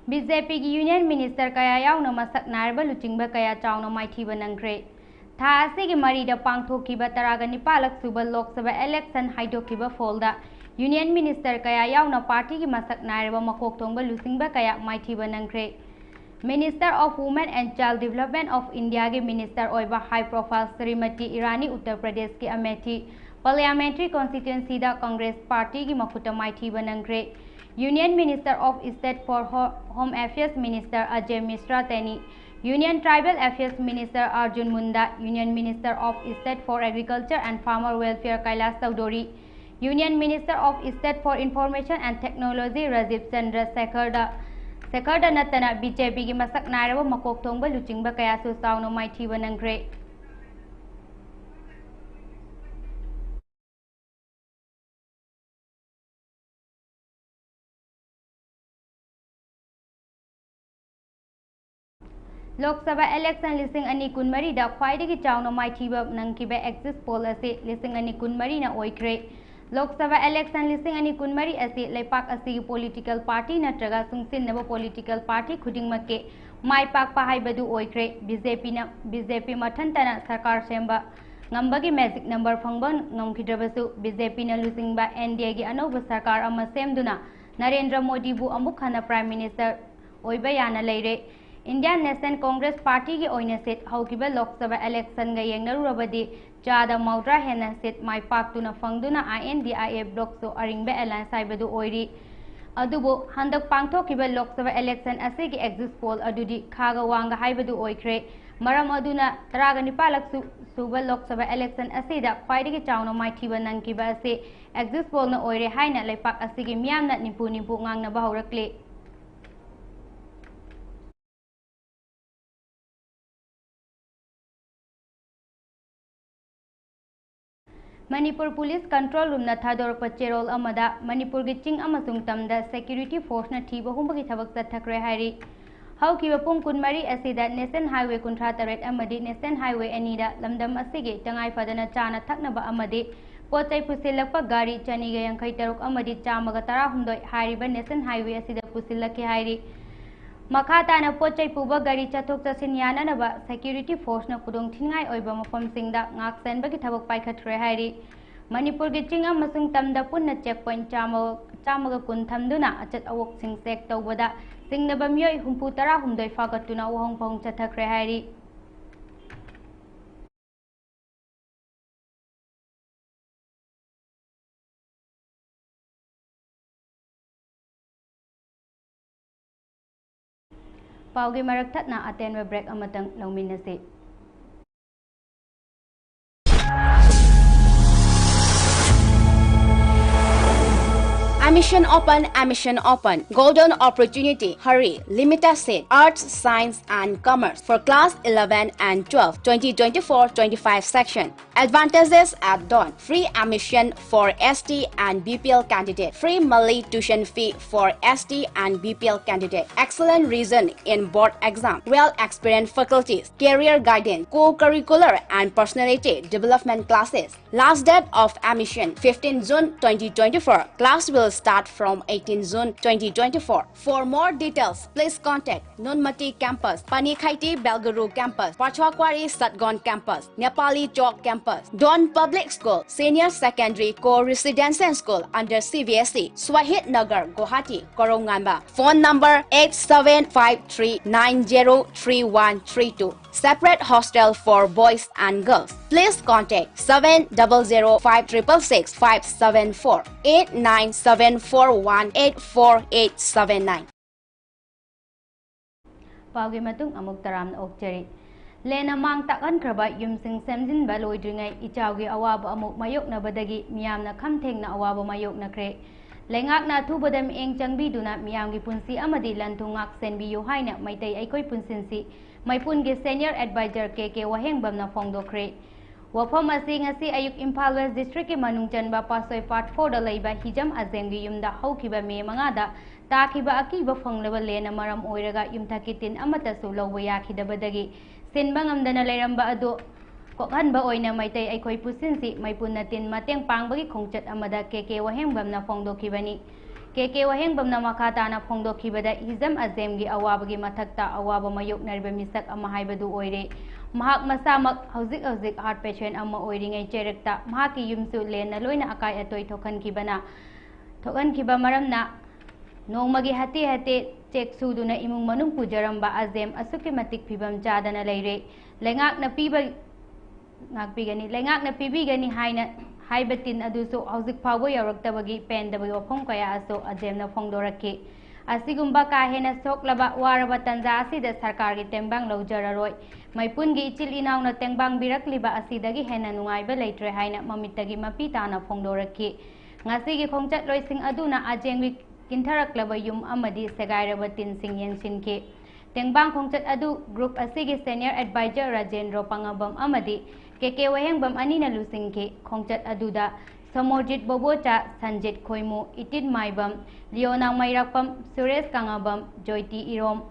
BJPꯒꯤ Union Minister ꯀꯌꯥ ꯌꯥꯎꯅ ꯃꯁꯛ ꯅꯥꯏꯔꯕ ꯂꯨꯆꯤꯡꯕ ꯀꯌꯥ ꯆꯥꯎꯅ ꯃꯥꯏꯊꯤꯕ ꯅꯪꯈ꯭ꯔꯦ꯫ ꯊꯥ ꯑꯁꯤꯒꯤ ꯃꯔꯤꯗ ꯄꯥꯡꯊꯣꯛꯈꯤꯕ ꯇꯔꯥꯒ ꯅꯤꯄꯥꯜꯂꯛ ꯁꯨꯕ Lok Sabha election ꯍꯥꯏꯗꯣꯛꯈꯤꯕ ꯐꯣꯜꯗ Union Minister ꯀꯌꯥ ꯌꯥꯎꯅ partyꯒꯤ ꯃꯁꯛ ꯅꯥꯏꯔꯕ ꯃꯀꯣꯛ ꯊꯣꯡꯕ ꯂꯨꯆꯤꯡꯕ ꯀꯌꯥ ꯃꯥꯏꯊꯤꯕ ꯅꯪꯈ꯭ꯔꯦ꯫ Minister of Women and Child Development of Indiaꯒꯤ Minister ꯑꯣꯏꯕ high profile ꯁ꯭ꯔꯤꯃꯇꯤ ꯏꯔꯥꯅꯤ ꯎꯠꯇꯔ ꯄ꯭ꯔꯗꯦꯁꯀꯤ ꯑꯃꯦꯊꯤ Parliamentary Constituencyꯗ Congress partyꯒꯤ ꯃꯈꯨꯠꯇ ꯃꯥꯏꯊꯤꯕ ꯅꯪꯈ꯭ꯔꯦ꯫ Union Minister of State for Ho-, Home Affairs Minister Ajay Mishra Teni, Union Tribal Affairs Minister Arjun Munda, Union Minister of State for Agriculture and Farmer Welfare Kailash Chaudhary, Union Minister of State for Information and Technology Rajiv Chandra Shekhar ꯅꯠꯇꯅ BJPꯒꯤ ꯃꯁꯛ ꯅꯥꯏꯔꯕ ꯃꯀꯣꯛ ꯊꯣꯡꯕ ꯂꯨꯆꯤꯡꯕ ꯀꯌꯥꯁꯨ ꯆꯥꯎꯅ ꯃꯥꯏꯊꯤꯕ ꯅꯪꯈ꯭ꯔꯦ꯫ Lok Sabha election ꯂꯤꯁꯤꯡ ꯑꯅꯤ ꯀꯨꯟꯃꯔꯤꯗ ꯈ꯭ꯋꯥꯏꯗꯒꯤ ꯆꯥꯎꯅ ꯃꯥꯏꯊꯤꯕ ꯅꯪꯈꯤꯕ exit poll ꯑꯁꯤ ꯂꯤꯁꯤꯡ ꯑꯅꯤ ꯀꯨꯟꯃꯔꯤꯅ ꯑꯣꯏꯈ꯭ꯔꯦ꯫ Lok Sabha election ꯂꯤꯁꯤꯡ ꯑꯅꯤ ꯀꯨꯟꯃꯔꯤ ꯑꯁꯤ ꯂꯩꯄꯥꯛ ꯑꯁꯤꯒꯤ political party ꯅꯠꯇ꯭ꯔꯒ ꯆꯨꯡꯁꯤꯟꯅꯕ political party ꯈꯨꯗꯤꯡꯃꯛꯀꯤ ꯃꯥꯏ ꯄꯥꯛꯄ ꯍꯥꯏꯕꯗꯨ ꯑꯣꯏꯈ꯭ꯔꯦ꯫ BJPꯅ, BJP ꯃꯊꯟꯇꯅ ꯁꯔꯀꯥꯔ ꯁꯦꯝꯕ ꯉꯝꯕꯒꯤ magic number ꯐꯪꯕ ꯉꯝꯈꯤꯗ꯭ꯔꯕꯁꯨ, BJPꯅ ꯂꯨꯆꯤꯡꯕ NDAꯒꯤ ꯑꯅꯧꯕ ꯁꯔꯀꯥꯔ ꯑꯃ ꯁꯦꯝꯗꯨꯅ ꯅꯔꯦꯟꯗ꯭ꯔ ꯃꯣꯗꯤꯕꯨ ꯑꯃꯨꯛ ꯍꯟꯅ Prime Minister ꯑꯣꯏꯕ ꯌꯥꯅ ꯂꯩꯔꯦ꯫ Indian National Congress Partyꯒꯤ ꯑꯣꯏꯅ seat ꯍꯧꯈꯤꯕ ꯂꯣꯛ ꯁꯚꯥ electionꯒ ꯌꯦꯡꯅꯔꯨꯔꯕꯗꯤ ꯆꯥꯗ ꯃꯧꯗ꯭ꯔꯥ ꯍꯦꯟꯅ seat my ꯄꯥꯛꯇꯨꯅ ꯐꯪꯗꯨꯅ I N D I A blockꯁꯨ ꯑꯔꯤꯡꯕ alliance ꯍꯥꯏꯕꯗꯨ ꯑꯣꯏꯔꯤ꯫ ꯑꯗꯨꯕꯨ ꯍꯟꯗꯛ ꯄꯥꯡꯊꯣꯛꯈꯤꯕ ꯂꯣꯛ ꯁꯚꯥ election ꯑꯁꯤꯒꯤ exit poll ꯑꯗꯨꯗꯤ ꯈꯥꯒ ꯋꯥꯡꯒ ꯍꯥꯏꯕꯗꯨ ꯑꯣꯏꯈ꯭ꯔꯦ꯫ ꯃꯔꯝ ꯑꯗꯨꯅ ꯇꯔꯥꯒ ꯅꯤꯄꯥꯜꯂꯛ ꯁꯨ-, ꯁꯨꯕ ꯂꯣꯛ ꯁꯚꯥ election ꯑꯁꯤꯗ ꯈ꯭ꯋꯥꯏꯗꯒꯤ ꯆꯥꯎꯅ ꯃꯥꯏꯊꯤꯕ ꯅꯪꯈꯤꯕ ꯑꯁꯤ exit pollꯅ ꯑꯣꯏꯔꯦ ꯍꯥꯏꯅ ꯂꯩꯄꯥꯛ ꯑꯁꯤꯒꯤ ꯃꯤꯌꯥꯝꯅ ꯅꯤꯝꯐꯨ ꯅꯤꯝꯐꯨ ꯉꯥꯡꯅꯕ ꯍꯧꯔꯛꯂꯤ꯫ ꯃꯅꯤꯄꯨꯔ ꯄꯨꯂꯤꯁ control roomꯅ ꯊꯥꯗꯣꯔꯛꯄ ꯆꯦꯔꯣꯜ ꯑꯃꯗ ꯃꯅꯤꯄꯨꯔꯒꯤ ꯆꯤꯡ ꯑꯃꯁꯨꯡ ꯇꯝꯗ security forceꯅ ꯊꯤꯕ ꯍꯨꯝꯕꯒꯤ ꯊꯕꯛ ꯆꯠꯊꯈ꯭ꯔꯦ ꯍꯥꯏꯔꯤ꯫ ꯍꯧꯈꯤꯕ ꯄꯨꯡ ꯀꯨꯟꯃꯔꯤ ꯑꯁꯤꯗ National Highway ꯀꯨꯟꯊ꯭ꯔꯥ ꯇꯔꯦꯠ ꯑꯃꯗꯤ National Highway ꯑꯅꯤꯗ ꯂꯝꯗꯝ ꯑꯁꯤꯒꯤ ꯇꯉꯥꯏ ꯐꯗꯅ ꯆꯥꯅ ꯊꯛꯅꯕ ꯑꯃꯗꯤ ꯄꯣꯠ ꯆꯩ ꯄꯨꯁꯤꯜꯂꯛꯄ ꯒꯥꯔꯤ ꯆꯅꯤꯒ ꯌꯥꯡꯈꯩ ꯇꯔꯨꯛ ꯑꯃꯗꯤ ꯆꯥꯝꯃꯒ ꯇꯔꯥꯍꯨꯝꯗꯣꯏ ꯍꯥꯏꯔꯤꯕ National Highway ꯑꯁꯤꯗ ꯄꯨꯁꯤꯜꯂꯛꯈꯤ ꯍꯥꯏꯔꯤ꯫ ꯃꯈꯥ ꯇꯥꯅ ꯄꯣꯠ ꯆꯩ ꯄꯨꯕ ꯒꯥꯔꯤ ꯆꯠꯊꯣꯛ ꯆꯠꯁꯤꯟ ꯌꯥꯅꯅꯕ security forceꯅ ꯈꯨꯗꯣꯡ ꯊꯤꯅꯤꯡꯉꯥꯏ ꯑꯣꯏꯕ ꯃꯐꯝꯁꯤꯡꯗ ꯉꯥꯛ ꯁꯦꯟꯕꯒꯤ ꯊꯕꯛ ꯄꯥꯏꯈꯠꯈ꯭ꯔꯦ ꯍꯥꯏꯔꯤ꯫ ꯃꯅꯤꯄꯨꯔꯒꯤ ꯆꯤꯡ ꯑꯃꯁꯨꯡ ꯇꯝꯗ ꯄꯨꯟꯅ check point ꯆꯥꯝꯃ, ꯆꯥꯝꯃꯒ ꯀꯨꯟ ꯊꯝꯗꯨꯅ ꯑꯆꯠ ꯑꯋꯣꯛꯁꯤꯡ check ꯇꯧꯕꯗ ꯆꯤꯡꯅꯕ ꯃꯤꯑꯣꯏ ꯍꯨꯝꯐꯨ ꯇꯔꯥꯍꯨꯝꯗꯣꯏ ꯐꯥꯒꯠꯇꯨꯅ ꯋꯥꯍꯪ ꯄꯥꯎꯍꯪ ꯆꯠꯊꯈ꯭ꯔꯦ ꯍꯥꯏꯔꯤ꯫ ꯄꯥꯎꯒꯤ ꯃꯔꯛ ꯊꯠꯅ ꯑꯇꯦꯟꯕ break ꯑꯃꯇꯪ ꯂꯧꯃꯤꯟꯅꯁꯤ꯫ Admission open, admission open. Golden opportunity. Hurry. Limited seat. Arts, Science and Commerce. For class eleven and twelve, twenty twenty-four twenty-five section. Advantages at dawn. Free admission for S T and B P L candidate. Free monthly tuition fee for S T and B P L candidate. Excellent result in board exam. Well experienced faculties. Career guidance. Co-curricular and personality development classes. Last date of admission, fifteen June twenty twenty-four. Class will start from eighteen June twenty twenty-four. For more details, please contact Nunmati Campus, Panikheti Belguru Campus, Pachakwari Satgaon Campus, Nepali Chowk Campus, Don Public School, Senior Secondary Co-Residential School under C B S E, Shahid Nagar, Guwahati, Koramganj. Phone number eight seven five three nine zero three one three two. Separate hostel for boys and girls. Please contact seven double zero five triple six five seven four, eight nine seven four one eight four eight seven nine. ꯄꯥꯎꯒꯤ ꯃꯇꯨꯡ ꯑꯃꯨꯛ ꯇꯔꯥꯝꯅ ꯑꯣꯛꯆꯔꯤ꯫ ꯂꯦꯟꯅ ꯃꯥꯡ ꯇꯥꯛꯍꯟꯈ꯭ꯔꯕ ꯌꯨꯝꯁꯤꯡ ꯁꯦꯝꯖꯤꯟꯕ ꯂꯣꯏꯗ꯭ꯔꯤꯉꯩ ꯏꯆꯥꯎꯒꯤ ꯑꯋꯥꯕ ꯑꯃꯨꯛ ꯃꯥꯌꯣꯛꯅꯕꯗꯒꯤ ꯃꯤꯌꯥꯝꯅ ꯈꯝ ꯊꯦꯡꯅ ꯑꯋꯥꯕ ꯃꯥꯌꯣꯛꯅꯈ꯭ꯔꯦ꯫ ꯂꯩꯉꯥꯛꯅ ꯑꯊꯨꯕꯗ ꯃꯤꯠꯌꯦꯡ ꯆꯪꯕꯤꯗꯨꯅ ꯃꯤꯌꯥꯝꯒꯤ ꯄꯨꯟꯁꯤ ꯑꯃꯗꯤ ꯂꯟ ꯊꯨꯝ ꯉꯥꯛ ꯁꯦꯟꯕꯤꯌꯨ ꯍꯥꯏꯅ ꯃꯩꯇꯩ ꯑꯩꯈꯣꯏ ꯄꯨꯟꯁꯤꯟꯁꯤ ꯃꯩꯄꯨꯟꯒꯤ Senior Advisor ꯀꯦ ꯀꯦ ꯋꯥꯍꯦꯡꯕꯝꯅ ꯐꯣꯡꯗꯣꯛꯈ꯭ꯔꯦ꯫ ꯋꯥꯐꯝ ꯑꯁꯤ ꯉꯁꯤ ꯑꯌꯨꯛ ꯏꯝꯐꯥꯜ West Districtꯀꯤ ꯃꯅꯨꯡ ꯆꯟꯕ ꯄꯥꯠꯁꯣꯏ Part Fourꯗ ꯂꯩꯕ ꯍꯤꯖꯝ ꯑꯖꯦꯝꯒꯤ ꯌꯨꯝꯗ ꯍꯧꯈꯤꯕ ꯃꯦ ꯃꯉꯥꯗ ꯇꯥꯈꯤꯕ ꯑꯀꯤꯕ ꯐꯪꯂꯕ ꯂꯦꯟꯅ ꯃꯔꯝ ꯑꯣꯏꯔꯒ ꯌꯨꯝꯊꯛꯀꯤ ꯇꯤꯟ ꯑꯃꯠꯇꯁꯨ ꯂꯧꯕ ꯌꯥꯈꯤꯗꯕꯗꯒꯤ ꯁꯤꯟꯕ ꯉꯝꯗꯅ ꯂꯩꯔꯝꯕ ꯑꯗꯨ ꯀꯣꯛꯍꯟꯕ ꯑꯣꯏꯅ ꯃꯩꯇꯩ ꯑꯩꯈꯣꯏ ꯄꯨꯟꯁꯤꯟꯁꯤ ꯃꯩꯄꯨꯟꯅ ꯇꯤꯟ ꯃꯇꯦꯡ ꯄꯥꯡꯕꯒꯤ ꯈꯣꯡꯆꯠ ꯑꯃꯗ ꯀꯦ ꯀꯦ ꯋꯥꯍꯦꯡꯕꯝꯅ ꯐꯣꯡꯗꯣꯛꯈꯤꯕꯅꯤ꯫ ꯀꯦ ꯀꯦ ꯋꯥꯍꯦꯡꯕꯝꯅ ꯃꯈꯥ ꯇꯥꯅ ꯐꯣꯡꯗꯣꯛꯈꯤꯕꯗ, ꯍꯤꯖꯝ ꯑꯖꯦꯝꯒꯤ ꯑꯋꯥꯕꯒꯤ ꯃꯊꯛꯇ ꯑꯋꯥꯕ ꯃꯥꯌꯣꯛꯅꯔꯤꯕ ꯃꯤꯁꯛ ꯑꯃ ꯍꯥꯏꯕꯗꯨ ꯑꯣꯏꯔꯦ꯫ ꯃꯍꯥꯛ ꯃꯁꯥꯃꯛ ꯍꯧꯖꯤꯛ ꯍꯧꯖꯤꯛ heart patient ꯑꯃ ꯑꯣꯏꯔꯤꯉꯩ ꯆꯩꯔꯛꯇ ꯃꯍꯥꯛꯀꯤ ꯌꯨꯝꯁꯨ ꯂꯦꯟꯅ ꯂꯣꯏꯅ ꯑꯀꯥꯏ ꯑꯇꯣꯏ ꯊꯣꯛꯍꯟꯈꯤꯕꯅ, ꯊꯣꯛꯍꯟꯈꯤꯕ ꯃꯔꯝꯅ ꯅꯣꯡꯃꯒꯤ ꯍꯥꯇꯦ ꯍꯥꯇꯦ ꯆꯦꯛ ꯁꯨꯗꯨꯅ ꯏꯃꯨꯡ ꯃꯅꯨꯡ ꯄꯨꯖꯔꯝꯕ ꯑꯖꯦꯝ ꯑꯁꯨꯛꯀꯤ ꯃꯇꯤꯛ ꯐꯤꯕꯝ ꯆꯥꯗꯅ ꯂꯩꯔꯦ꯫ ꯂꯩꯉꯥꯛꯅ ꯄꯤꯕ ꯉꯥꯛꯄꯤꯒꯅꯤ, ꯂꯩꯉꯥꯛꯅ ꯄꯤꯕꯤꯒꯅꯤ ꯍꯥꯏꯅ ꯍꯥꯏꯕ ꯇꯤꯟ ꯑꯗꯨꯁꯨ ꯍꯧꯖꯤꯛ ꯐꯥꯎꯕ ꯌꯧꯔꯛꯇꯕꯒꯤ ꯄꯦꯟꯗꯕꯒꯤ ꯋꯥꯐꯝ ꯀꯌꯥꯁꯨ ꯑꯖꯦꯝꯅ ꯐꯣꯡꯗꯣꯔꯛꯈꯤ꯫ ꯑꯁꯤꯒꯨꯝꯕ ꯀꯥ ꯍꯦꯟꯅ ꯁꯣꯛꯂꯕ ꯋꯥꯔꯕ ꯇꯟꯖꯥ ꯑꯁꯤꯗ ꯁꯔꯀꯥꯔꯒꯤ ꯇꯦꯡꯕꯥꯡ ꯂꯧꯖꯔꯔꯣꯏ꯫ ꯃꯩꯄꯨꯟꯒꯤ ꯏꯆꯤꯜ ꯏꯅꯥꯎꯅ ꯇꯦꯡꯕꯥꯡꯕꯤꯔꯛꯂꯤꯕ ꯑꯁꯤꯗꯒꯤ ꯍꯦꯟꯅ ꯅꯨꯡꯉꯥꯏꯕ ꯂꯩꯇ꯭ꯔꯦ ꯍꯥꯏꯅ ꯃꯃꯤꯠꯇꯒꯤ ꯃꯄꯤ ꯇꯥꯅ ꯐꯣꯡꯗꯣꯔꯛꯈꯤ꯫ ꯉꯁꯤꯒꯤ ꯈꯣꯡꯆꯠꯂꯣꯏꯁꯤꯡ ꯑꯗꯨꯅ ꯑꯖꯦꯝꯒꯤ ꯀꯤꯟꯊꯔꯛꯂꯕ ꯌꯨꯝ ꯑꯃꯗꯤ ꯁꯦꯒꯥꯏꯔꯕ ꯇꯤꯟꯁꯤꯡ ꯌꯦꯡꯁꯤꯟꯈꯤ꯫ ꯇꯦꯡꯕꯥꯡ ꯈꯣꯡꯆꯠ ꯑꯗꯨ group ꯑꯁꯤꯒꯤ Senior Advisor ꯔꯥꯖꯦꯟꯗ꯭ꯔꯣ ꯄꯥꯉꯥꯕꯝ ꯑꯃꯗꯤ ꯀꯦ ꯀꯦ ꯋꯥꯍꯦꯡꯕꯝ ꯑꯅꯤꯅ ꯂꯨꯆꯤꯡꯈꯤ꯫ ꯈꯣꯡꯆꯠ ꯑꯗꯨꯗ ꯁꯣꯃꯣꯔꯖꯤꯠ ꯕꯣꯕꯣꯆꯥ, ꯁꯟꯖꯤꯠ ꯈꯣꯏꯃꯨ, ꯏꯇꯤꯟ ꯃꯥꯏꯕꯝ, ꯂꯤꯑꯣꯅꯥꯡ ꯃꯩꯔꯥꯛꯄꯝ, ꯁꯨꯔꯦꯁ ꯀꯥꯉꯥꯕꯝ, ꯖꯣꯏꯇꯤ ꯏꯔꯣꯝ,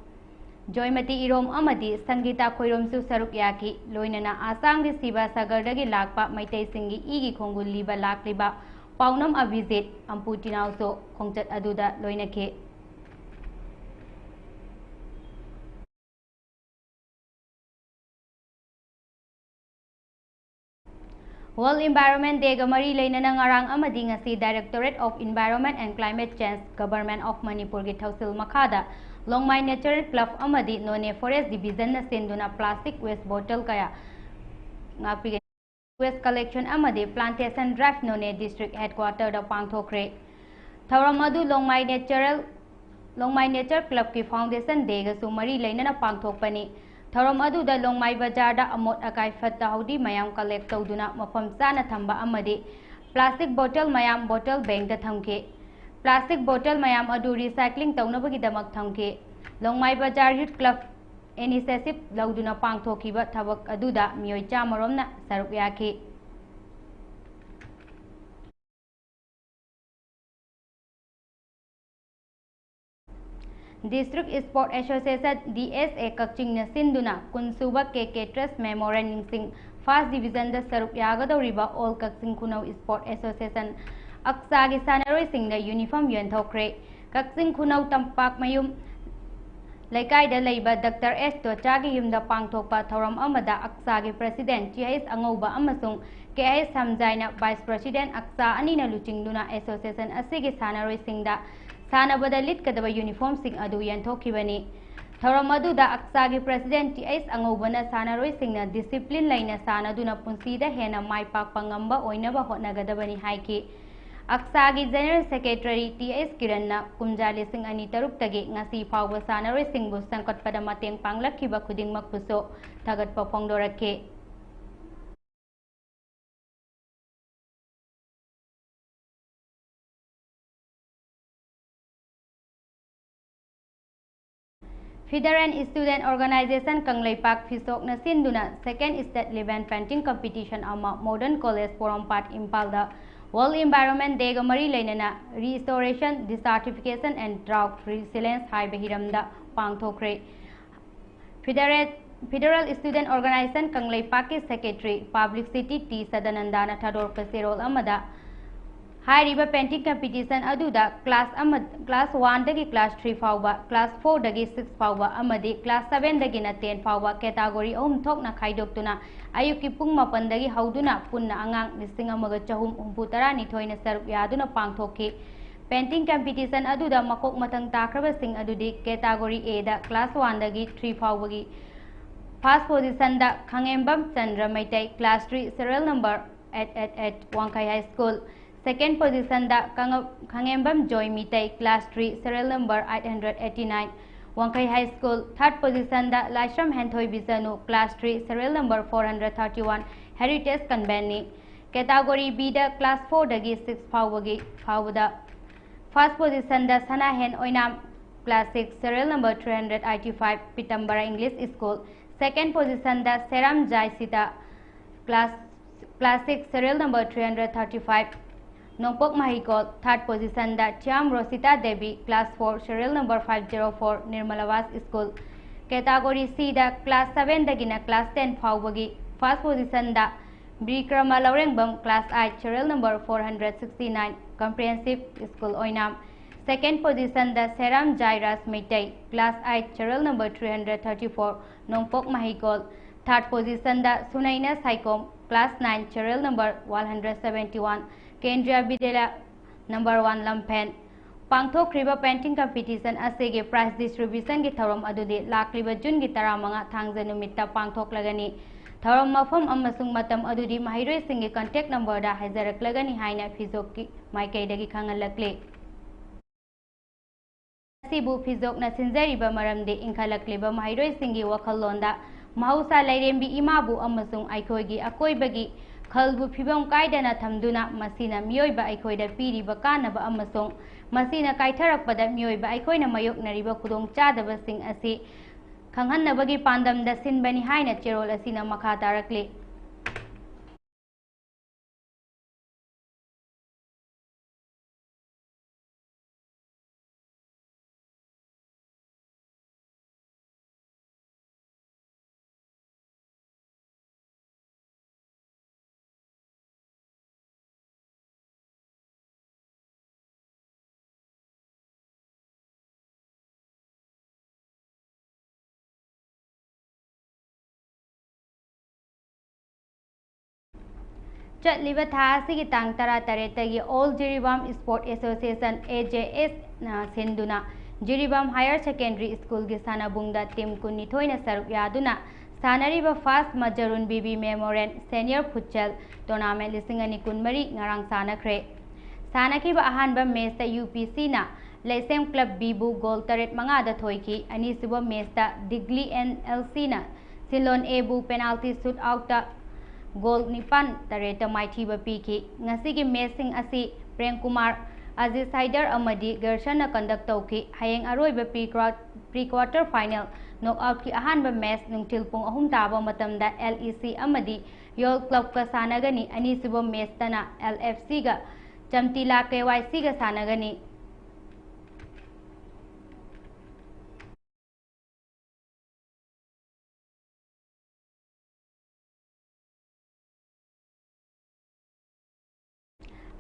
ꯖꯣꯏꯃꯇꯤ ꯏꯔꯣꯝ ꯑꯃꯗꯤ ꯁꯪꯒꯤꯇꯥ ꯈꯣꯏꯔꯣꯝꯁꯨ ꯁꯔꯨꯛ ꯌꯥꯈꯤ꯫ ꯂꯣꯏꯅꯅ ꯑꯁꯥꯝꯒꯤ ꯁꯤꯕ ꯁꯥꯒꯔꯗꯒꯤ ꯂꯥꯛꯄ ꯃꯩꯇꯩꯁꯤꯡꯒꯤ ꯏꯒꯤ ꯈꯣꯡꯒꯨꯜ ꯂꯤꯕ ꯂꯥꯛꯂꯤꯕ ꯄꯥꯎꯅꯝ ꯑꯚꯤꯖꯤꯠ, ꯑꯝꯄꯨ ꯇꯤꯅꯥꯎꯁꯨ ꯈꯣꯡꯆꯠ ꯑꯗꯨꯗ ꯂꯣꯏꯅꯈꯤ꯫ World Environment Day ꯒ ꯃꯔꯤ ꯂꯩꯅꯅ ꯉꯔꯥꯡ ꯑꯃꯗꯤ ꯉꯁꯤ Directorate of Environment and Climate Change, Government of ꯃꯅꯤꯄꯨꯔꯒꯤ ꯊꯧꯁꯤꯜ ꯃꯈꯥꯗ ꯂꯣꯡꯃꯥꯏ Nature Club ꯑꯃꯗꯤ Noney Forest Division ꯅ ꯁꯤꯟꯗꯨꯅ plastic waste bottle ꯀꯌꯥ ꯉꯥꯛꯄꯤꯒꯅꯤ꯫ Waste collection ꯑꯃꯗꯤ plantation drive Noney District Headquarter ꯗ ꯄꯥꯡꯊꯣꯛꯈ꯭ꯔꯦ꯫ ꯊꯧꯔꯝ ꯑꯗꯨ ꯂꯣꯡꯃꯥꯏ Natural, ꯂꯣꯡꯃꯥꯏ Nature Club ꯀꯤ Foundation Day ꯒꯁꯨ ꯃꯔꯤ ꯂꯩꯅꯅ ꯄꯥꯡꯊꯣꯛꯄꯅꯤ꯫ ꯊꯧꯔꯝ ꯑꯗꯨꯗ ꯂꯣꯡꯃꯥꯏ ꯕꯖꯥꯔꯗ ꯑꯃꯣꯠ ꯑꯀꯥꯏ ꯐꯠꯇ ꯍꯥꯎꯗꯤ ꯃꯌꯥꯝ collect ꯇꯧꯗꯨꯅ ꯃꯐꯝ ꯆꯥꯅ ꯊꯝꯕ ꯑꯃꯗꯤ plastic bottle ꯃꯌꯥꯝ bottle bank ꯗ ꯊꯝꯈꯤ꯫ Plastic bottle ꯃꯌꯥꯝ ꯑꯗꯨ recycling ꯇꯧꯅꯕꯒꯤꯗꯃꯛ ꯊꯝꯈꯤ꯫ ꯂꯣꯡꯃꯥꯏ ꯕꯖꯥꯔ Youth Club initiative ꯂꯧꯗꯨꯅ ꯄꯥꯡꯊꯣꯛꯈꯤꯕ ꯊꯕꯛ ꯑꯗꯨꯗ ꯃꯤꯑꯣꯏ ꯆꯥꯃꯔꯣꯝꯅ ꯁꯔꯨꯛ ꯌꯥꯈꯤ꯫ District Sport Association, D S A, ꯀꯛꯆꯤꯡꯅ ꯁꯤꯟꯗꯨꯅ ꯀꯨꯟ ꯁꯨꯕ K K Trust Memorial ꯅꯤꯡꯁꯤꯡ First Division ꯗ ꯁꯔꯨꯛ ꯌꯥꯒꯗꯧꯔꯤꯕ All ꯀꯛꯆꯤꯡ ꯈꯨꯅꯧ Sport Association, ꯑꯛꯁꯥꯒꯤ ꯁꯥꯟꯅꯔꯣꯏꯁꯤꯡꯗ uniform ꯌꯦꯟꯊꯣꯛꯈ꯭ꯔꯦ꯫ ꯀꯛꯆꯤꯡ ꯈꯨꯅꯧ ꯇꯝꯄꯥꯛꯃꯌꯨꯝ ꯂꯩꯀꯥꯏꯗ ꯂꯩꯕ Doctor S ꯇꯣꯆꯥꯒꯤ ꯌꯨꯝꯗ ꯄꯥꯡꯊꯣꯛꯄ ꯊꯧꯔꯝ ꯑꯃꯗ ꯑꯛꯁꯥꯒꯤ President T H ꯑꯉꯧꯕ ꯑꯃꯁꯨꯡ K H ꯁꯝꯖꯥꯏꯅ Vice President ꯑꯛꯁꯥ ꯑꯅꯤꯅ ꯂꯨꯆꯤꯡꯗꯨꯅ association ꯑꯁꯤꯒꯤ ꯁꯥꯟꯅꯔꯣꯏꯁꯤꯡꯗ ꯁꯥꯟꯅꯕꯗ ꯂꯤꯠꯀꯗꯕ uniform ꯁꯤꯡ ꯑꯗꯨ ꯌꯦꯟꯊꯣꯛꯈꯤꯕꯅꯤ꯫ ꯊꯧꯔꯝ ꯑꯗꯨꯗ ꯑꯛꯁꯥꯒꯤ President T H ꯑꯉꯧꯕꯅ ꯁꯥꯟꯅꯔꯣꯏꯁꯤꯡꯅ discipline ꯂꯩꯅ ꯁꯥꯟꯅꯗꯨꯅ ꯄꯨꯟꯁꯤꯗ ꯍꯦꯟꯅ ꯃꯥꯏ ꯄꯥꯛꯄ ꯉꯝꯕ ꯑꯣꯏꯅꯕ ꯍꯣꯠꯅꯒꯗꯕꯅꯤ ꯍꯥꯏꯈꯤ꯫ ꯑꯛꯁꯥꯒꯤ General Secretary T H ꯀꯤꯔꯟꯅ ꯀꯨꯝꯖꯥ ꯂꯤꯁꯤꯡ ꯑꯅꯤ ꯇꯔꯨꯛꯇꯒꯤ ꯉꯁꯤ ꯐꯥꯎꯕ ꯁꯥꯟꯅꯔꯣꯏꯁꯤꯡꯕꯨ ꯁꯦꯝꯒꯠꯄꯗ ꯃꯇꯦꯡ ꯄꯥꯡꯂꯛꯈꯤꯕ ꯈꯨꯗꯤꯡꯃꯛꯄꯨꯁꯨ ꯊꯥꯒꯠꯄ ꯐꯣꯡꯗꯣꯔꯛꯈꯤ꯫ Federal Student Organisation ꯀꯪꯂꯩꯄꯥꯛ ꯐꯤꯁꯣꯛꯅ ꯁꯤꯟꯗꯨꯅ Second State Level Painting Competition ꯑꯃ Modern College ꯄꯣꯔꯣꯝꯄꯥꯠ ꯏꯝꯐꯥꯜꯗ World Environment Day ꯒ ꯃꯔꯤ ꯂꯩꯅꯅ Restoration, Desertification and Drought Resilience ꯍꯥꯏꯕ ꯍꯤꯔꯝꯗ ꯄꯥꯡꯊꯣꯛꯈ꯭ꯔꯦ꯫ Federal, Federal Student Organisation ꯀꯪꯂꯩꯄꯥꯛꯀꯤ Secretary Publicity T ꯁꯗꯥꯅꯟꯗꯅ ꯊꯥꯗꯣꯔꯛꯄ ꯆꯦꯔꯣꯜ ꯑꯃꯗ ꯍꯥꯏꯔꯤꯕ painting competition ꯑꯗꯨꯗ class ꯑꯃ, class one ꯗꯒꯤ class three ꯐꯥꯎꯕ, class four ꯗꯒꯤ six ꯐꯥꯎꯕ ꯑꯃꯗꯤ class seven ꯗꯒꯤꯅ ten ꯐꯥꯎꯕ category ꯑꯍꯨꯝ ꯊꯣꯛꯅ ꯈꯥꯏꯗꯣꯛꯇꯨꯅ ꯑꯌꯨꯛꯀꯤ ꯄꯨꯡ ꯃꯥꯄꯟꯗꯒꯤ ꯍꯧꯗꯨꯅ ꯄꯨꯟꯅ ꯑꯉꯥꯡ ꯂꯤꯁꯤꯡ ꯑꯃꯒ ꯆꯍꯨꯝ ꯍꯨꯝꯐꯨ ꯇꯔꯥꯅꯤꯊꯣꯏꯅ ꯁꯔꯨꯛ ꯌꯥꯗꯨꯅ ꯄꯥꯡꯊꯣꯛꯈꯤ꯫ Painting competition ꯑꯗꯨꯗ ꯃꯀꯣꯛ ꯃꯊꯪ ꯇꯥꯈ꯭ꯔꯕꯁꯤꯡ ꯑꯗꯨꯗꯤ category A the class one ꯗꯒꯤ three ꯐꯥꯎꯕꯒꯤ first position ꯗ ꯈꯥꯉꯦꯝꯕꯝ Chandra Meitei, class three, serial number eight eight eight, ꯋꯥꯡꯈꯩ High School, second position ꯗ ꯀꯉ-, ꯈꯥꯉꯦꯝꯕꯝ ꯖꯣꯏ Meitei, class three, serial number eight hundred eighty nine, ꯋꯥꯡꯈꯩ High School, third position ꯗ ꯂꯥꯏꯁ꯭ꯔꯝ ꯍꯦꯟꯊꯣꯏ ꯕꯤꯖꯅꯨ, class three, serial number four hundred thirty one, Heritage Convent ꯅꯤ꯫ Category B ꯗ class four ꯗꯒꯤ six ꯐꯥꯎꯕꯒꯤ, ꯐꯥꯎꯕꯗ first position ꯗ ꯁꯅꯥꯍꯦꯟ ꯑꯣꯏꯅꯥꯝ, class six, serial number three hundred eighty five, ꯄꯤꯇꯝꯕꯔꯥ English School, second position ꯗ ꯁꯦꯔꯥꯝ ꯖꯥꯏꯁꯤꯇꯥ, class, class six, serial number three hundred thirty five, ꯅꯣꯡꯄꯣꯛ ꯃꯍꯩꯀꯣꯜ, third position ꯗ ꯊꯤꯌꯥꯝ ꯔꯣꯁꯤꯇꯥ Devi, class four, serial number five zero four, ꯅꯤꯔꯃꯂꯥꯕꯥꯁ School꯫ Category C ꯗ class seven ꯗꯒꯤꯅ class ten ꯐꯥꯎꯕꯒꯤ first position ꯗ ꯕꯤꯀ꯭ꯔꯃ ꯂꯧꯔꯦꯡꯕꯝ, class eight, serial number four hundred sixty nine, Comprehensive School ꯑꯣꯏꯅꯥꯝ꯫ Second position ꯗ ꯁꯦꯔꯥꯝ ꯖꯥꯏꯔꯥꯖ Meitei, class eight, serial number three hundred thirty four, ꯅꯣꯡꯄꯣꯛ ꯃꯍꯩꯀꯣꯜ꯫ Third position ꯗ ꯁꯨꯅꯩꯅ ꯁꯥꯏꯀꯣꯝ, class nine, serial number one hundred seventy one, ꯀꯦꯟꯗ꯭ꯔꯤꯌꯥ ꯕꯤꯗ꯭ꯌꯥꯂꯌꯥ number one, Lamphel. ꯄꯥꯡꯊꯣꯛꯈ꯭ꯔꯤꯕ painting competition ꯑꯁꯤꯒꯤ prize distribution ꯒꯤ ꯊꯧꯔꯝ ꯑꯗꯨꯗꯤ ꯂꯥꯛꯂꯤꯕ June ꯒꯤ ꯇꯔꯥꯃꯉꯥ, ꯊꯥꯡꯖ ꯅꯨꯃꯤꯠꯇ ꯄꯥꯡꯊꯣꯛꯂꯒꯅꯤ꯫ ꯊꯧꯔꯝ ꯃꯐꯝ ꯑꯃꯁꯨꯡ ꯃꯇꯝ ꯑꯗꯨꯗꯤ ꯃꯍꯩꯔꯣꯏꯁꯤꯡꯒꯤ contact number ꯗ ꯍꯥꯏꯖꯔꯛꯂꯒꯅꯤ ꯍꯥꯏꯅ ꯐꯤꯖꯣꯛꯀꯤ ꯃꯥꯏꯀꯩꯗꯒꯤ ꯈꯪꯍꯜꯂꯛꯂꯤ꯫ ꯑꯁꯤꯕꯨ ꯐꯤꯖꯣꯛꯅ ꯁꯤꯟꯖꯔꯤꯕ ꯃꯔꯝꯗꯤ ꯏꯟꯈꯠꯂꯛꯂꯤꯕ ꯃꯍꯩꯔꯣꯏꯁꯤꯡꯒꯤ ꯋꯥꯈꯜꯂꯣꯟꯗ ꯃꯍꯧꯁꯥ ꯂꯥꯏꯔꯦꯝꯕꯤ ꯏꯃꯥꯕꯨ ꯑꯃꯁꯨꯡ ꯑꯩꯈꯣꯏꯒꯤ ꯑꯀꯣꯏꯕꯒꯤ ꯈꯜꯕꯨ ꯐꯤꯕꯝ ꯀꯥꯏꯗꯅ ꯊꯝꯗꯨꯅ ꯃꯁꯤꯅ ꯃꯤꯑꯣꯏꯕ ꯑꯩꯈꯣꯏꯗ ꯄꯤꯔꯤꯕ ꯀꯥꯟꯅꯕ ꯑꯃꯁꯨꯡ ꯃꯁꯤꯅ ꯀꯥꯏꯊꯔꯛꯄꯗ ꯃꯤꯑꯣꯏꯕ ꯑꯩꯈꯣꯏꯅ ꯃꯥꯌꯣꯛꯅꯔꯤꯕ ꯈꯨꯗꯣꯡꯆꯥꯗꯕꯁꯤꯡ ꯑꯁꯤ ꯈꯪꯍꯟꯅꯕꯒꯤ ꯄꯥꯟꯗꯝꯗ ꯁꯤꯟꯕꯅꯤ ꯍꯥꯏꯅ ꯆꯦꯔꯣꯜ ꯑꯁꯤꯅ ꯃꯈꯥ ꯇꯥꯔꯛꯂꯤ꯫ ꯆꯠꯂꯤꯕ ꯊꯥ ꯑꯁꯤꯒꯤ ꯇꯥꯡ ꯇꯔꯥꯇꯔꯦꯠꯇꯒꯤ All Jiribam Sport Association, A J S, ꯅ ꯁꯤꯟꯗꯨꯅ ꯖꯤꯔꯤꯕꯥꯝ Higher Secondary School ꯒꯤ ꯁꯥꯟꯅꯕꯨꯡꯗ team ꯀꯨꯟꯅꯤꯊꯣꯏꯅ ꯁꯔꯨꯛ ꯌꯥꯗꯨꯅ ꯁꯥꯟꯅꯔꯤꯕ First Majarun Bibi Memorial Senior Futsal Tournament ꯂꯤꯁꯤꯡ ꯑꯅꯤ ꯀꯨꯟꯃꯔꯤ ꯉꯔꯥꯡ ꯁꯥꯟꯅꯈ꯭ꯔꯦ꯫ ꯁꯥꯟꯅꯈꯤꯕ ꯑꯍꯥꯟꯕ match ꯇ U P C ꯅ ꯂꯩꯁꯦꯝ Club B ꯕꯨ goal ꯇꯔꯦꯠ ꯃꯉꯥꯗ ꯊꯣꯏꯈꯤ꯫ ꯑꯅꯤꯁꯨꯕ match ꯇ ꯗꯤꯒ꯭ꯂꯤ N L C ꯅ ꯁꯤꯂꯣꯟ A ꯕꯨ penalty shoot out ꯇ goal ꯅꯤꯄꯥꯟ ꯇꯔꯦꯠꯇ ꯃꯥꯏꯊꯤꯕ ꯄꯤꯈꯤ꯫ ꯉꯁꯤꯒꯤ match ꯁꯤꯡ ꯑꯁꯤ ꯄ꯭ꯔꯦꯝ ꯀꯨꯃꯥꯔ, ꯑꯖꯤꯁ ꯍꯥꯏꯗꯔ ꯑꯃꯗꯤ ꯒꯔꯁꯟꯅ conduct ꯇꯧꯈꯤ꯫ ꯍꯌꯦꯡ ꯑꯔꯣꯏꯕ pre-, pre quarter final knockout ꯀꯤ ꯑꯍꯥꯟꯕ match ꯅꯨꯡꯊꯤꯜ ꯄꯨꯡ ꯑꯍꯨꯝ ꯇꯥꯕ ꯃꯇꯝꯗ L E C ꯑꯃꯗꯤ ꯌꯣꯜ Club ꯀ ꯁꯥꯟꯅꯒꯅꯤ꯫ ꯑꯅꯤꯁꯨꯕ match ꯇꯅ L F C ꯒ ꯆꯝꯇꯤꯂꯥ K Y C ꯒ ꯁꯥꯟꯅꯒꯅꯤ꯫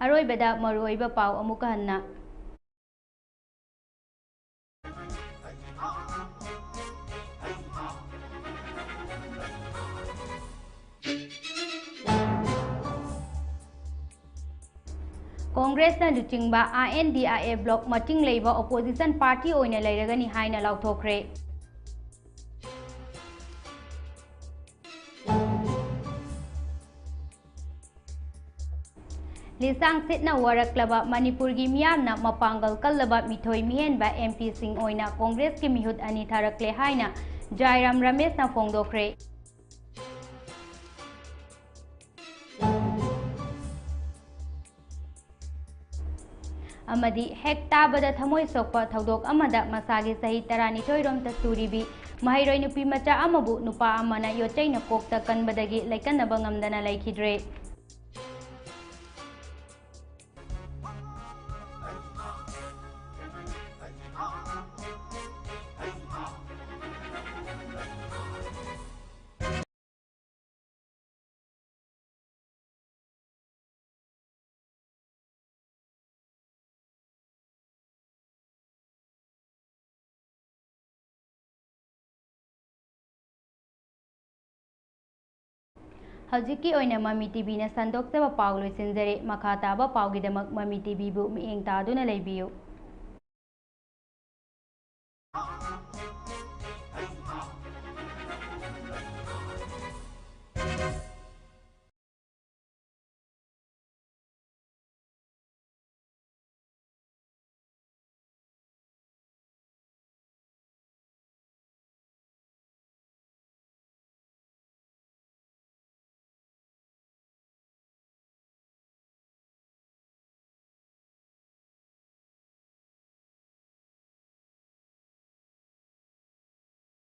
ꯑꯔꯣꯏꯕꯗ ꯃꯔꯨꯑꯣꯏꯕ ꯄꯥꯎ ꯑꯃꯨꯛꯀ ꯍꯟꯅ꯫ ꯀꯣꯡꯒ꯭ꯔꯦꯁꯅ ꯂꯨꯆꯤꯡꯕ I N D I A bloc ꯃꯇꯤꯡ ꯂꯩꯕ opposition party ꯑꯣꯏꯅ ꯂꯩꯔꯒꯅꯤ ꯍꯥꯏꯅ ꯂꯥꯎꯊꯣꯛꯈ꯭ꯔꯦ꯫ ꯂꯤꯆꯥꯡ ꯁꯤꯠꯅ ꯋꯥꯔꯛꯂꯕ ꯃꯅꯤꯄꯨꯔꯒꯤ ꯃꯤꯌꯥꯝꯅ ꯃꯄꯥꯡꯒꯜ ꯀꯜꯂꯕ ꯃꯤꯊꯣꯏ ꯃꯤꯍꯦꯟꯕ M P ꯁꯤꯡ ꯑꯣꯏꯅ ꯀꯣꯡꯒ꯭ꯔꯦꯁꯀꯤ ꯃꯤꯍꯨꯠ ꯑꯅꯤ ꯊꯥꯔꯛꯂꯦ ꯍꯥꯏꯅ ꯖꯥꯏꯔꯥꯝ ꯔꯃꯦꯁꯅ ꯐꯣꯡꯗꯣꯛꯈ꯭ꯔꯦ꯫ ꯑꯃꯗꯤ ꯍꯦꯛ ꯇꯥꯕꯗ ꯊꯃꯣꯏ ꯁꯣꯛꯄ ꯊꯧꯗꯣꯛ ꯑꯃꯗ ꯃꯁꯥꯒꯤ ꯆꯍꯤ ꯇꯔꯥꯅꯤꯊꯣꯏ ꯔꯣꯝꯇ ꯁꯨꯔꯤꯕꯤ ꯃꯍꯩꯔꯣꯏ ꯅꯨꯄꯤ ꯃꯆꯥ ꯑꯃꯕꯨ ꯅꯨꯄꯥ ꯑꯃꯅ ꯌꯣꯠꯆꯩꯅ ꯀꯣꯛꯇ ꯀꯟꯕꯗꯒꯤ ꯂꯩꯀꯟꯅꯕ ꯉꯝꯗꯅ ꯂꯩꯈꯤꯗ꯭ꯔꯦ꯫ ꯍꯧꯖꯤꯛꯀꯤ ꯑꯣꯏꯅ ꯃꯃꯤ ꯇꯤꯚꯤꯅ ꯁꯟꯗꯣꯛꯆꯕ ꯄꯥꯎ ꯂꯣꯏꯁꯤꯟꯖꯔꯦ꯫ ꯃꯈꯥ ꯇꯥꯕ ꯄꯥꯎꯒꯤꯗꯃꯛ ꯃꯃꯤ ꯇꯤꯚꯤꯕꯨ ꯃꯤꯠꯌꯦꯡ ꯇꯥꯗꯨꯅ ꯂꯩꯕꯤꯌꯨ꯫